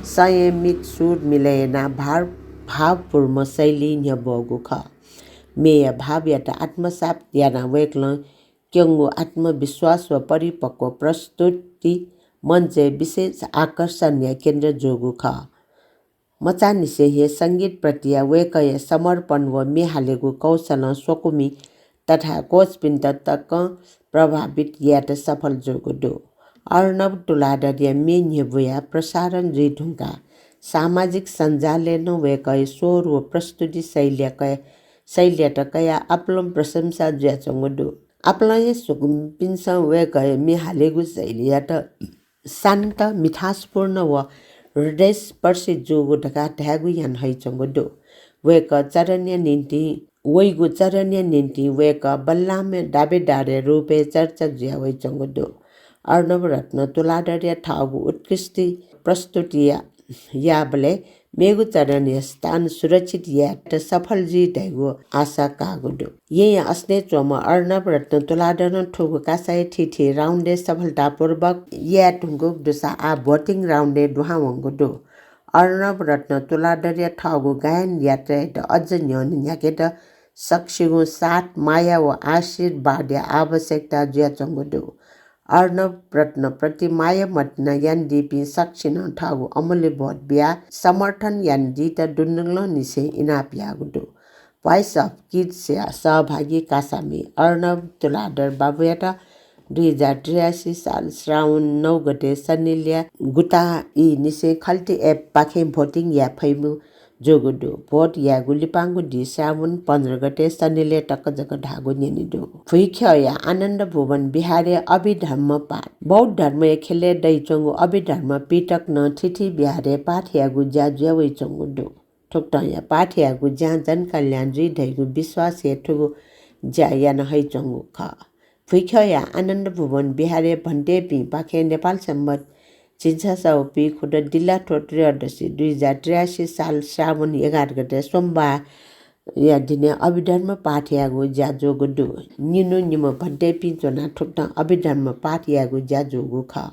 संयमित सुर मिलय् यानाः भार-, भावपूर्ण शैलीं न्ह्यब्वःगु खः। म्येया भावयात आत्मसात यानाः वय्कलं क्यंगु आत्मविश्वास व परिपक्व प्रस्तुति मञ्चय् विशेष आकर्षणया केन्द्र जूगु खः। मचांनिसें हे संगीतप्रतिया वय्कःया समर्पण व म्ये हालेगु कौशलं स्वकुमि तथा coach-पिन्त तकं प्रभावित यायेत सफल जूगु दु। अर्णव तुलाधरया म्ये न्ह्यब्वयाः प्रसारण जुइ धुंकाः सामाजिक सञ्जालय् नं वय्कःया स्वर व प्रस्तुति शैलीया कया-, शैलीयात कयाः आपालं प्रशंसा जुयाच्वंगु दु। आपालं हे स्वकुमिपिन्सं वय्कःया म्ये हालेगु शैलीयात शान्त, मिठासपूर्ण व हृदयस्पर्शी जूगु धकाः धायेगु याना हइच्वंगु दु। वय्कः चरणया निंतिं, वइगु चरणया निंतिं वय्कः बल्लाःम्ह दावेदारया रूपय् चर्चा जुया वइच्वंगु दु। अर्णव रत्न तुलाधरया थःगु उत्कृष्ट प्रस्तुति या-, याःबलय् मेगु चरणया स्थान सुरक्षित यायेत सफल जुइ धइगु आशा काःगु दु। येँया असनय् च्वंम्ह अर्णव रत्न तुलाधरं थुगु कासाया थीथी round-य् सफलतापूर्वक याये धुंकूगु दुसा आः voting round-य् दुहां वंगु दु। अर्णव रत्न तुलाधरया थःगु गायन यात्रायात अझ न्ह्यःने न्ह्याकेत सकसिगुं साथ, माया व आशीर्वादया आवश्यकता जुयाच्वंगु दु। अर्णव रत्नप्रति माया मतिना यानादीपिं सकसिनं थःगु अमूल्य vote बियाः समर्थन यानादीत दुनुगलंनिसें इनाप याःगु दु। Voice of Kids-या सहभागी कासामि अर्णव तुलाधर बाबुयात दुई हजार त्रियासी साल श्रावण नौ गते सनिलया गुता ई निसें खल्टी app पाखें voting याये फइगु जूगु दु। Vote यायेगु लिपांगु दिं श्रावण पन्ध्र गते सनिलय् तक जक धाःगु न्यने दु। भुइख्यःया आनन्द भुवन विहारय् अभिधर्म पाठ। बौद्ध धर्मया ख्यलय् दइच्वंगु अभिधर्म पिटक नं थीथी विहारय् पाठ यायेगु ज्या जुया वइच्वंगु दु। थुकथंया पाठ यायेगु ज्यां जनकल्याण जुइ धइगु विश्वासय् थुगु ज्या याना हइच्वंगु खः। भुइख्यःया आनन्द भुवन विहारय् भन्तेपिं पाखें नेपाल संवत् झिंछसः व पीखुदँ दिल्लाथ्व त्रयोदशी दुई हजार त्रियासी साल श्रावण एघार गते सोमबारया दिने अभिधर्म पाठ यायेगु ज्या जूगु दु। निन्हु निम्ह भन्तेपिं च्वनाः थुकथं अभिधर्म पाठ यायेगु ज्या जूगु खः।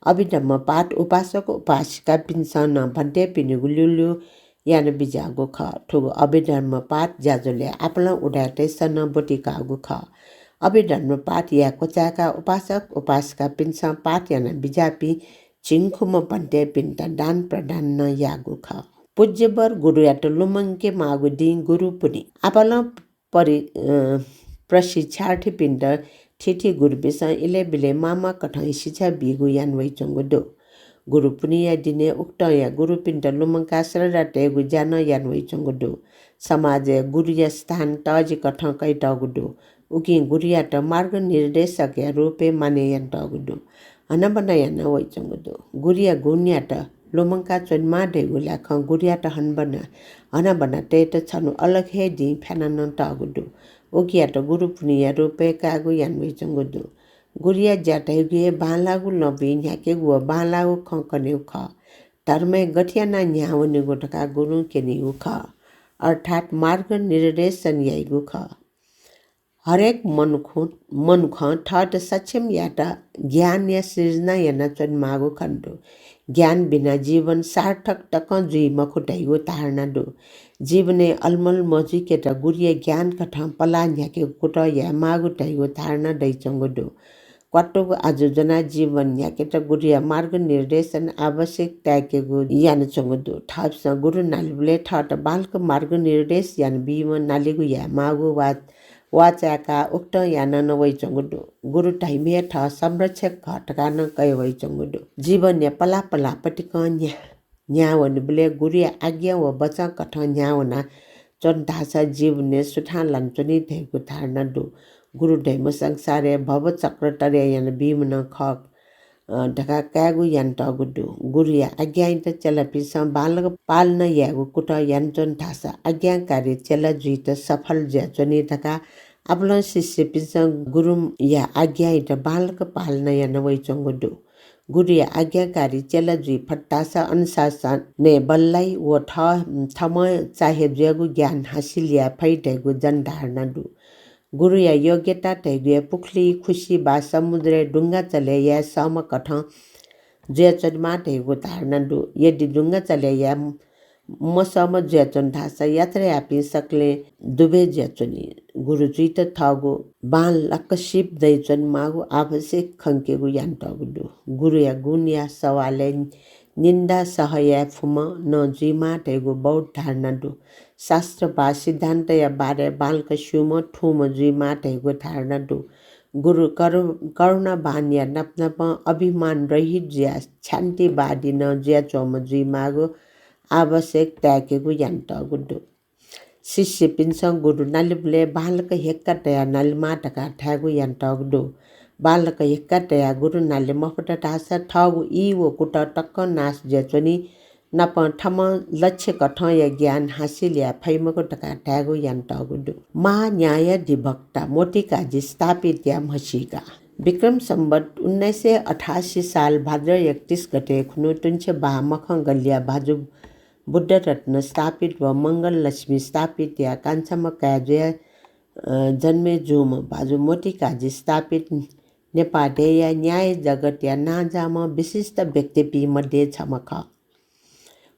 अभिधर्म पाठ उपासक उपासिकापिन्सं नं भन्तेपिनिगु ल्यूल्यू याना बिज्याःगु खः। थुगु अभिधर्म पाठ ज्याझ्वलय् आपालं उदाय्‌तय्‌सं नं ब्वति काःगु खः। अभिधर्म पाठ याये क्वचाय्‌काः उपासक उपासिकापिन्सं पाठ याना बिज्याःपिं झिंखुम्ह भन्तेपिन्त दान प्रदान नं याःगु खः। पूज्यवर गुरुयात लुमंके माःगु दिं गुरु पुन्हि। आपालं परि-, अ, प्रशिक्षार्थीपिन्त थीथी गुरुपिन्सं इलय् ब्यलय् माःमाःकथं शिक्षा बीगु याना वइच्वंगु दु। गुरु पुन्हिया दिने उकथंया गुरुपिन्त लुमंकाः श्रद्धा तयेगु ज्या नं याना वइच्वंगु दु। समाजय् गुरुया स्थान तःजिकथं कयातःगु दु। उकिं गुरुयात मार्गनिर्देशकया रूपय् मानय् यानातःगु दु। हनाबना याना वइच्वंगु दु। गुरुया गुणयात लुमंका च्वनेमाः धइगु ल्हातं गुरुयात हनाबना, हनाबना तयेत छन्हु अलग हे दिं फ्याना नं तःगु दु। उकियात गुरु पुन्हिया रूपय् कायेगु याना वइच्वंगु दु। गुरुया ज्या धइगु हे बांलाःगु लँपुइ न्ह्याकेगु व बांलाःगु खँ कनेगु खः। धर्मय् गथे यानाः न्ह्याः वनेगु धकाः गुरुं क्यनीगु खः। अर्थात् मार्गनिर्देशन याइगु खः। हरेक मनुखं, मनुखं थःत सक्षम यायेत ज्ञानया सृजना यानाच्वनेमाःगु खनेदु। ज्ञान बिना जीवन सार्थक तकं जुइ मखु धइगु धारणा दु। जीवनय् अलमल मजुइकेत गुरुया ज्ञानकथं पलाः न्ह्याकेगु कुतः यायेमाःगु धइगु धारणा दइच्वंगु दु। क्वातुगु आजु ज्वनाः जीवन न्ह्याकेत गुरुया मार्गनिर्देशन आवश्यक ताय्‌केगु यानाच्वंगु दु। थःपिन्सं गुरु नालेबलय् थःत बांलाक मार्गनिर्देश यानाबीम्ह नालेगु यायेमाःगु वा वाःचाय्‌काः उकथं याना नं वइच्वंगु दु। गुरु धइम्ह हे थः संरक्षक खः धकाः नं कया वइच्वंगु दु। जीवनया पलाः पलाः पतिकं न्ह्या-, न्ह्याः वनेबलय् गुरुया आज्ञा व वचनकथं न्ह्याः वनाच्वन धाःसा जीवनय् सुथां लानाच्वनी धइगु धारणा दु। गुरु धइम्ह संसारय् भवचक्र तरे यानाबीम्ह नं खः, अ, धकाः कायेगु यानातःगु दु। गुरुया आज्ञायात चेलापिन्सं बांलाक पालना यायेगु कुतः यानाच्वन धाःसा आज्ञाकारी चेला जुइत सफल जुयाच्वनी धकाः आपालं शिष्यपिन्सं गुरुया आज्ञायात बांलाक पालना याना वइच्वंगु दु। गुरुया आज्ञाकारी चेला जुइ फत धाःसा अनुशासनय् बल्लाइ व थ-, थःम्हं चाहे जुयागु ज्ञान हासिल याये फइ धइगु जनधारणा दु। गुरुया योग्यता धइगुया पुखुलिइ खुसि वा समुद्रय् डुंगा चले याये सःम्ह कथं जुयाच्वनेमाः धइगु धारणा दु। यदि डुंगा चले याये मसःम्ह जुयाच्वन धाःसा यात्रा याःपिं सकलें दुबय् जुयाच्वनी। गुरु जुइत थःगु बांलाक सिप दयाच्वनेमाःगु आवश्यक खंकेगु यानातःगु दु। गुरुया गुणया सवालय् निन्दा सह याये फुम्ह नं जुइमाः धइगु बौद्ध धारणा दु। शास्त्र वा सिद्धान्तया बारे बांलाक स्यूम्ह थूम्ह जुइमाः धइगु धारणा दु। गुरु करु-, करुणावानया नापनापं अभिमान रहित जुयाः क्षान्तिवादी नं जुयाच्वंम्ह जुइमाःगु आवश्यक ताय्‌केगु यानातःगु दु। शिष्यपिन्सं गुरु नालेबलय् बांलाक हेक्का तयाः नालेमाः धकाः धायेगु यानातःगु दु। बांलाक हेक्का तयाः गुरु नाले मफुत धाःसा थःगु ई व कुतः तकं नाश जुयाच्वनी, नापं थःम्हं लक्ष्य कथंया ज्ञान हासिल याये फइ मखु धकाः धायेगु यानातःगु दु। महान्यायाधिवक्ता मोतिकाजी स्थापितया म्हसीका। विक्रम सम्वत उन्नाइस सय अठासी साल भाद्र एकतिस गते खुन्हु तुंछेबहाः मखं गल्लीया भाजु बुद्धरत्न स्थापित व मंगल लक्ष्मी स्थापितया कान्छाम्ह काय् जुयाः, अ, जन्मे जूम्ह भाजु मोतिकाजी स्थापित नेपाः देय्‌या न्याय जगतया नांजाःम्ह विशिष्ट व्यक्तिपिं मध्ये छम्ह खः।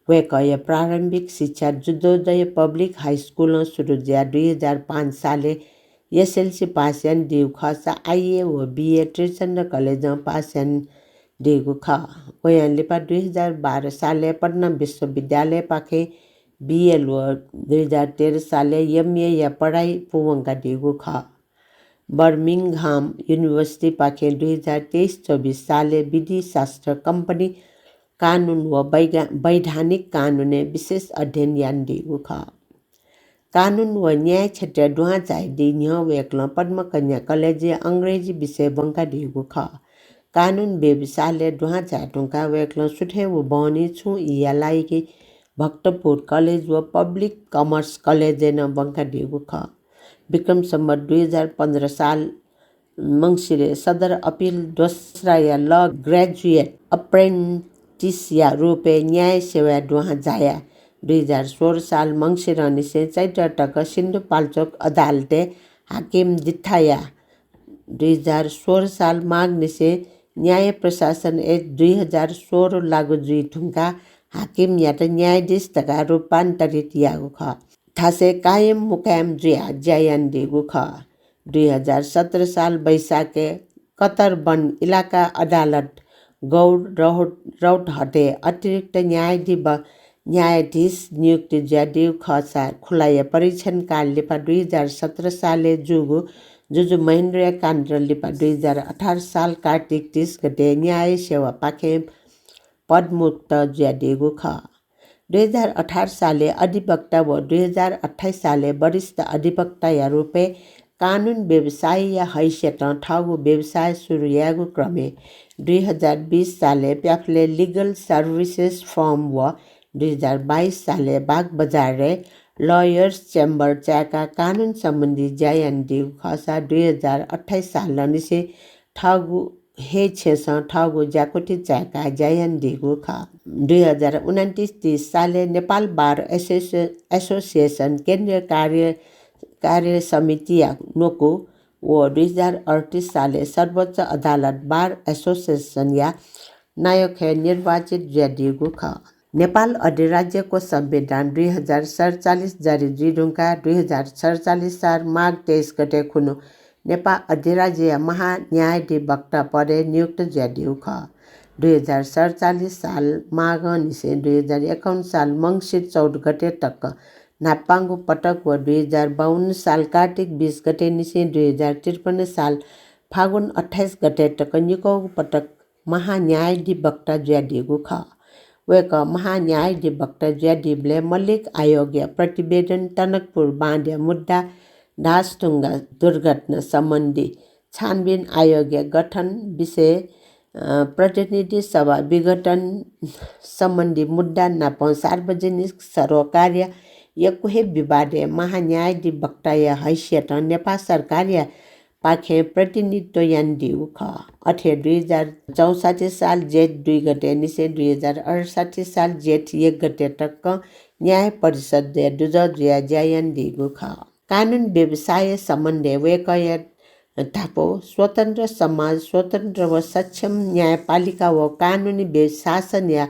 वय्‌कःया प्रारम्भिक शिक्षा जुद्धोदय पब्लिक हाई स्कुलं सुरु जुयाः दुई हजार पाँच सालय् एसएलसी पास यानादीगु खःसा आइए व बिए त्रिचन्द्र कलेजं पास यानादीगु खः। वयां लिपा दुई हजार बाह्र सालय् पटना विश्वविद्यालयपाखें बिएल व दुई हजार तेह्र सालय् एमएया पढाइ पूवंकादीगु खः। बर्मिंघम युनिभर्सिटीपाखें दुई हजार तेइस चौबिस सालय् विधिशास्त्र, कम्पनी कानून व वैगा-, वैधानिक कानूनय् विशेष अध्ययन यानादीगु खः। कानून व न्याय क्षेत्रय् दुहां झायादी न्ह्यः वय्‌कलं पद्मकन्या कलेजय् अंग्रेजी विषय ब्वंकादीगु खः। कानून व्यवसालय् दुहां झाये धुंकाः वय्‌कलं सुथय् व बहनी छुं ईया लागिं भक्तपुर कलेज व पब्लिक कमर्स कलेजय् नं ब्वंकादीगु खः। विक्रम सम्वत दुई हजार पन्ध्र साल मंसिरय् सदर अपिल दोस्राया ल ग्रेजुएट अप्रेन्टिसया रूपय् न्याय सेवाय् दुहां झायाः दुई हजार सोह्र साल मंसिरंनिसें चैत्र तक सिन्धुपाल्चोक अदालतय् हाकिम दिथायाः दुई हजार सोह्र साल माघनिसें न्याय प्रशासन ऐन दुई हजार सोह्र लागू जुइ धुंकाः हाकिमयात न्यायाधीश धकाः रूपान्तरित याःगु खः। थासय् कायम मुकायम जुयाः ज्या यानादीगु खः। दुई हजार सत्र साल वैशाखय् कतरबन इलाका अदालत गौर रौत-, रौतहटय् अतिरिक्त न्यायाधि-, न्यायाधीश नियुक्ति जुयादीगु खःसा खुलाया परीक्षणकाल लिपा दुई हजार सत्र सालय् जूगु जुजु महेन्द्रया काण्ड लिपा दुई हजार अठार साल कार्तिक तीस गते न्याय सेवापाखें पदमुक्त जुयादीगु खः। दुई हजार अठार सालय् अधिवक्ता व दुई हजार अट्ठाइस सालय् वरिष्ठ अधिवक्ताया रूपय् कानून व्यवसायीया हैसियतं थःगु व्यवसाय सुरु यायेगु क्रमय् दुई हजार बिस सालय् प्याफलय् लिगल सर्भिसेस फर्म व दुई हजार बाइस सालय् बागबजारय् लयर्स च्याम्बर चाय्‌काः कानून सम्बन्धी ज्या यानादीगु खःसा दुई हजार अट्ठाइस सालंनिसें थःगु हे छेँसं थःगु ज्याकुथि चाय्‌काः ज्या यानादीगु खः। दुई हजार उनन्तिस तीस सालय् नेपाल बार एसोसिए-, एसोसिएसन केन्द्रीय कार्य, कार्य समितिया न्वकू व दुई हजार अड्तिस सालय् सर्वोच्च अदालत बार एसोसिएसनया नायःखय् निर्वाचित जुयादीगु खः। नेपाल अधिराज्यको संविधान दुई हजार सतचालिस जारी जुइधुंकाः दुई हजार सतचालिस साल माघ तेइस गते खुन्हु नेपाल अधिराज्यया महान्यायाधिवक्ता पदय् नियुक्त जुयादीगु खः। दुई हजार सतचालिस साल माघंनिसें दुई हजार एकाउन्न साल मंसिर चौध गते तक न्हापांगु पटक व दुई हजार बाउन्न साल कार्तिक बिस गतेनिसें दुई हजार त्रिपन्न साल फागुन अट्ठाइस गते तक निकःगु पटक महान्यायाधिवक्ता जुयादीगु खः। वय्‌कः महान्यायाधिवक्ता जुयादीबलय् मल्लिक आयोगया प्रतिवेदन, टनकपुर बाँधया मुद्दा, ढासढुङ्गा दुर्घटना सम्बन्धी छानबिन आयोगया गठन विषय, अ, प्रतिनिधि सभा विघटन सम्बन्धी मुद्दा नापं सार्वजनिक सरोकारया यक्व हे विवादय् महान्यायाधिवक्ताया हैसियतं नेपाल सरकारया पाखें प्रतिनिधित्व यानादीगु खः। अथे दुई हजार चौसट्ठी साल जेठ दुई गते निसें दुई हजार अठसट्ठी साल जेठ एक गते तक न्याय परिषदय् दुजः जुयाः ज्या यानादीगु खः। कानून व्यवसाय सम्बन्धय् वय्कःया धापू स्वतन्त्र समाज, स्वतन्त्र व सक्षम न्यायपालिका व कानूनी व्य-, शासनया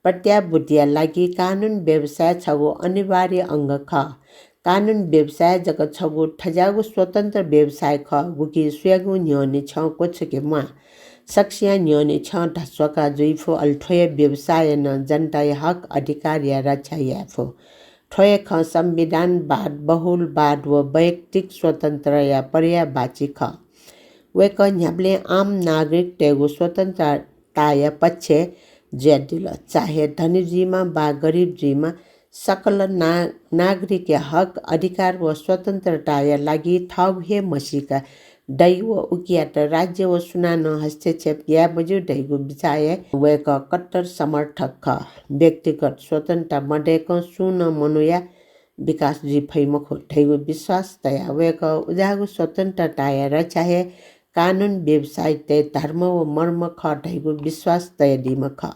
प्रत्याभूतिया लागि कानून व्यवसाय छगू अनिवार्य अंग खः। कानून व्यवसाय जक छगू थज्याःगु स्वतन्त्र व्यवसाय खः, गुकी सुयागुं न्ह्यःने छ्यं क्वछुके म्वाः। सकसियां न्ह्यःने छ्यं धस्वाका जुइफु, अले थ्व हे व्यवसायं नं जनताया हक अधिकारया रक्षा यायेफु। थ्व हे खँ संविधानवाद, बहुलवाद व वैयक्तिक स्वतन्त्रया पर्यायवाची खः। वय्कः न्ह्याबलें आम नागरिकतय्गु स्वतन्त्रताया पक्षय् जुयादिल। चाहे धनी जुइमा वा गरिब जुइमा, सकल ना-, नागरिकया हक, अधिकार व स्वतन्त्रताया लागि थःगु हे म्हसीका दइ व उकियात राज्य व सुनानं हस्तक्षेप याये मज्यू धइगु बिचाःया वय्कः कट्टर समर्थक खः। व्यक्तिगत स्वतन्त्रता मदय्कं सुं नं मनूया विकास जुइ फइ मखु धइगु विश्वास तयाः वय्कः उज्याःगु स्वतन्त्रताया रक्षा हे कानून व्यवसायीतय् धर्म व मर्म खः धइगु विश्वास तयादीम्ह खः।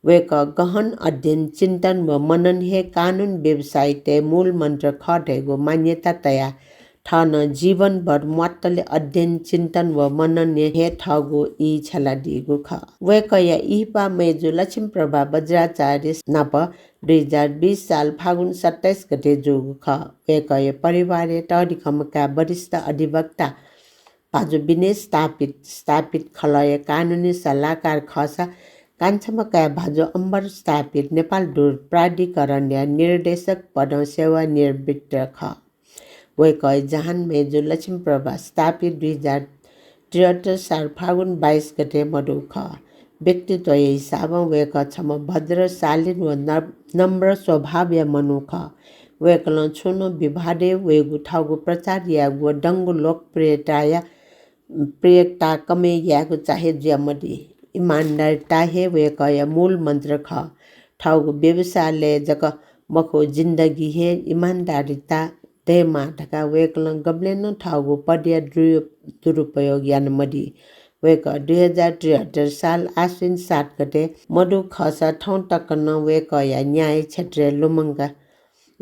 वय्कः गहन अध्ययन, चिन्तन व मनन हे कानून व्यवसायीतय् मूल मन्त्र खः धइगु मान्यता तयाः थः नं जीवनभर म्वातले अध्ययन, चिन्तन व मननय् हे थःगु ई छ्यलादीगु खः। वय्कःया इहिपा मय्जु लक्ष्मीप्रभा बज्राचार्य नाप दुई हजार बीस साल फागुन सत्ताइस गते जूगु खः। वय्कःया परिवारय् तःधिकःम्ह काय् वरिष्ठ अधिवक्ता भाजु विनेश स्थापित, स्थापित खलःया कानूनी सल्लाहकार खःसा कान्छाम्ह काय् भाजु अम्बर स्थापित नेपाल दूर प्राधिकरणया निर्देशक पदं सेवानिवृत्त खः। वय्कःया जहान मय्जु लक्ष्मीप्रभा स्थापित दुई हजार त्रिहत्तर साल फागुन बाइस गते मदु खः। व्यक्तित्वया हिसाबं वय्कः छम्ह भद्र, शालीन व न-, नम्र स्वभावया मनू खः। वय्कलं छुं नं विवादय् वयेगु थःगु प्रचार यायेगु व दंगु लोकप्रियताया, प्रियता कमय् यायेगु चाहे जुयामदी। इमानदारिता हे वय्कःया मूल मन्त्र खः। थःगु व्यवसायलय् जक मखु, जिन्दगी हे इमानदारिता दयेमाः धकाः वय्कलं गबलें नं थःगु पदया दुरु-, दुरुपयोग यानामदी। वय्कः दुई हजार त्रिहत्तर साल आश्विन सात गते मदु खःसा थौं तक नं वय्कःया न्याय क्षेत्रय् लुमंका,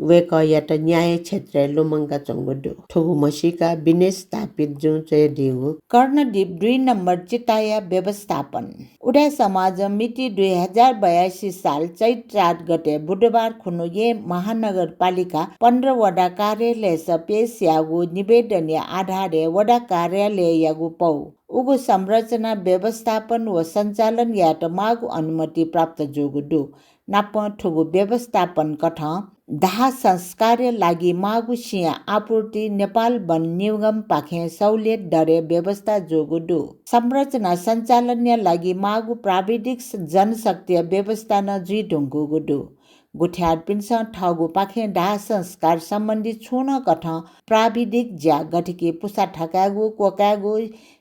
वय्कःयात न्याय क्षेत्रय् लुमंकाच्वंगु दु। थुगु म्हसीका विनेश स्थापित जुं च्वयादीगु कर्णदीप दुई नम्बर चिताया व्यवस्थापन। उदाय् समाजं मिति दुई हजार बयासी साल चैत्र चार गते बुधबार खुन्हु येँ महानगरपालिका पन्ध्र वडा कार्यालयस पेश याःगु निवेदनया आधारय् वडा कार्यालययागु पौ उगु संरचना व्यवस्थापन व सञ्चालन यायेत माःगु अनुमति प्राप्त जूगु दु। नापं थुगु व्यवस्थापन कथं दाह संस्कारया लागि माःगु सिँया आपूर्ति नेपाल वन निगमपाखें सहुलियत दरय् व्यवस्था जूगु दु। संरचना सञ्चालनया लागि माःगु प्राविधिक स-, जनशक्तिया व्यवस्था नं जुइधुंकूगु दु। गुथियारपिन्सं थःगुपाखें दाह संस्कार सम्बन्धी छुं नं कथं प्राविधिक ज्या गथेकि पुसा थकायेगु, क्वकायेगु,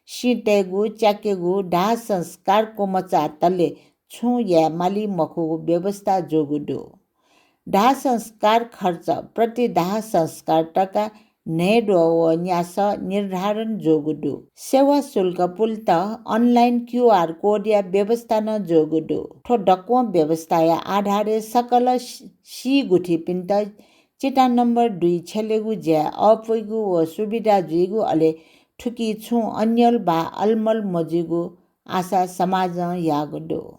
सिँ तयेगु, च्याकेगु, दाह संस्कार क्वमचाःतले छुं याये माली मखुगु व्यवस्था जूगु दु। दाह संस्कार खर्च प्रति दाह संस्कार तका न्हय्द्वः व न्यासः निर्धारण जूगु दु। सेवा शुल्क पुलेत online QR code या व्यवस्था नं जूगु दु। थ्व दक्वं व्यवस्थाया आधारय् सकल सि-, सी गुथिपिन्त चिता नम्बर दुई छ्यलेगु ज्याय् अःपुइगु व सुविधा जुइगु, अले थुकी छुं अन्यल वा अलमल मजुइगु आशा समाजं याःगु दु।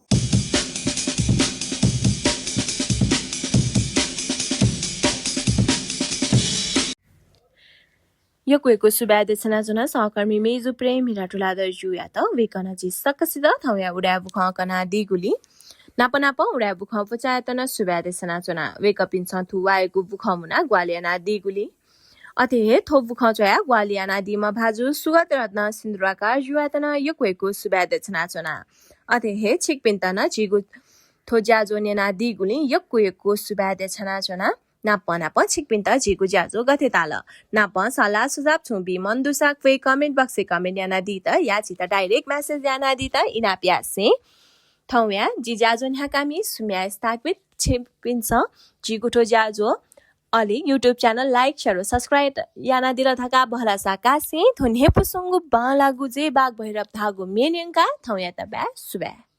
यक्व यक्व सुभाय् देछानाच्वना सहकर्मी मेजु प्रेम हिरा तुलाधर ज्यूयात। वय्कलं झी सकसित थौंया उदाय् बुखँ कनादीगुलिं, नाप नापं उदाय् बुखँ पुचःयात नं सुभाय् देछानाच्वना। वय्कःपिन्सं थुवाःयागु बुखँ मुनाः ग्वाहालि यानादीगुलिं, अथे हे थ्व बुखँ च्वयाः ग्वाहालि यानादीम्ह भाजु सुगत रत्न सिन्दुराकार ज्यूयात नं यक्व यक्व सुभाय् देछानाच्वना। अथे हे छिकपिन्त नं झीगु थ्व ज्याझ्वः न्यनादीगुलिं यक्व यक्व सुभाय् देछानाच्वना। नापं नापं छिकपिन्त झीगु ज्याझ्वः गथे ताल नापं सल्लाह सुझाव छुं बी मन दुसा क्वय् comment box-य् comment यानादीत या झीत direct message यानादीत इनाप यासें थौंया जि ज्याझ्वः न्ह्याकामि सुम्या स्थापित छिकपिन्सं झीगु थ्व ज्याझ्वः अले YouTube channel like, share व subscribe यानादिल धकाः भलसा कासें थ्व न्ह्यइपुसेंगु बांलाःगु जय बाघ भैरव धाःगु म्ये न्यंकाः थौंयात बाय् सुभाय्।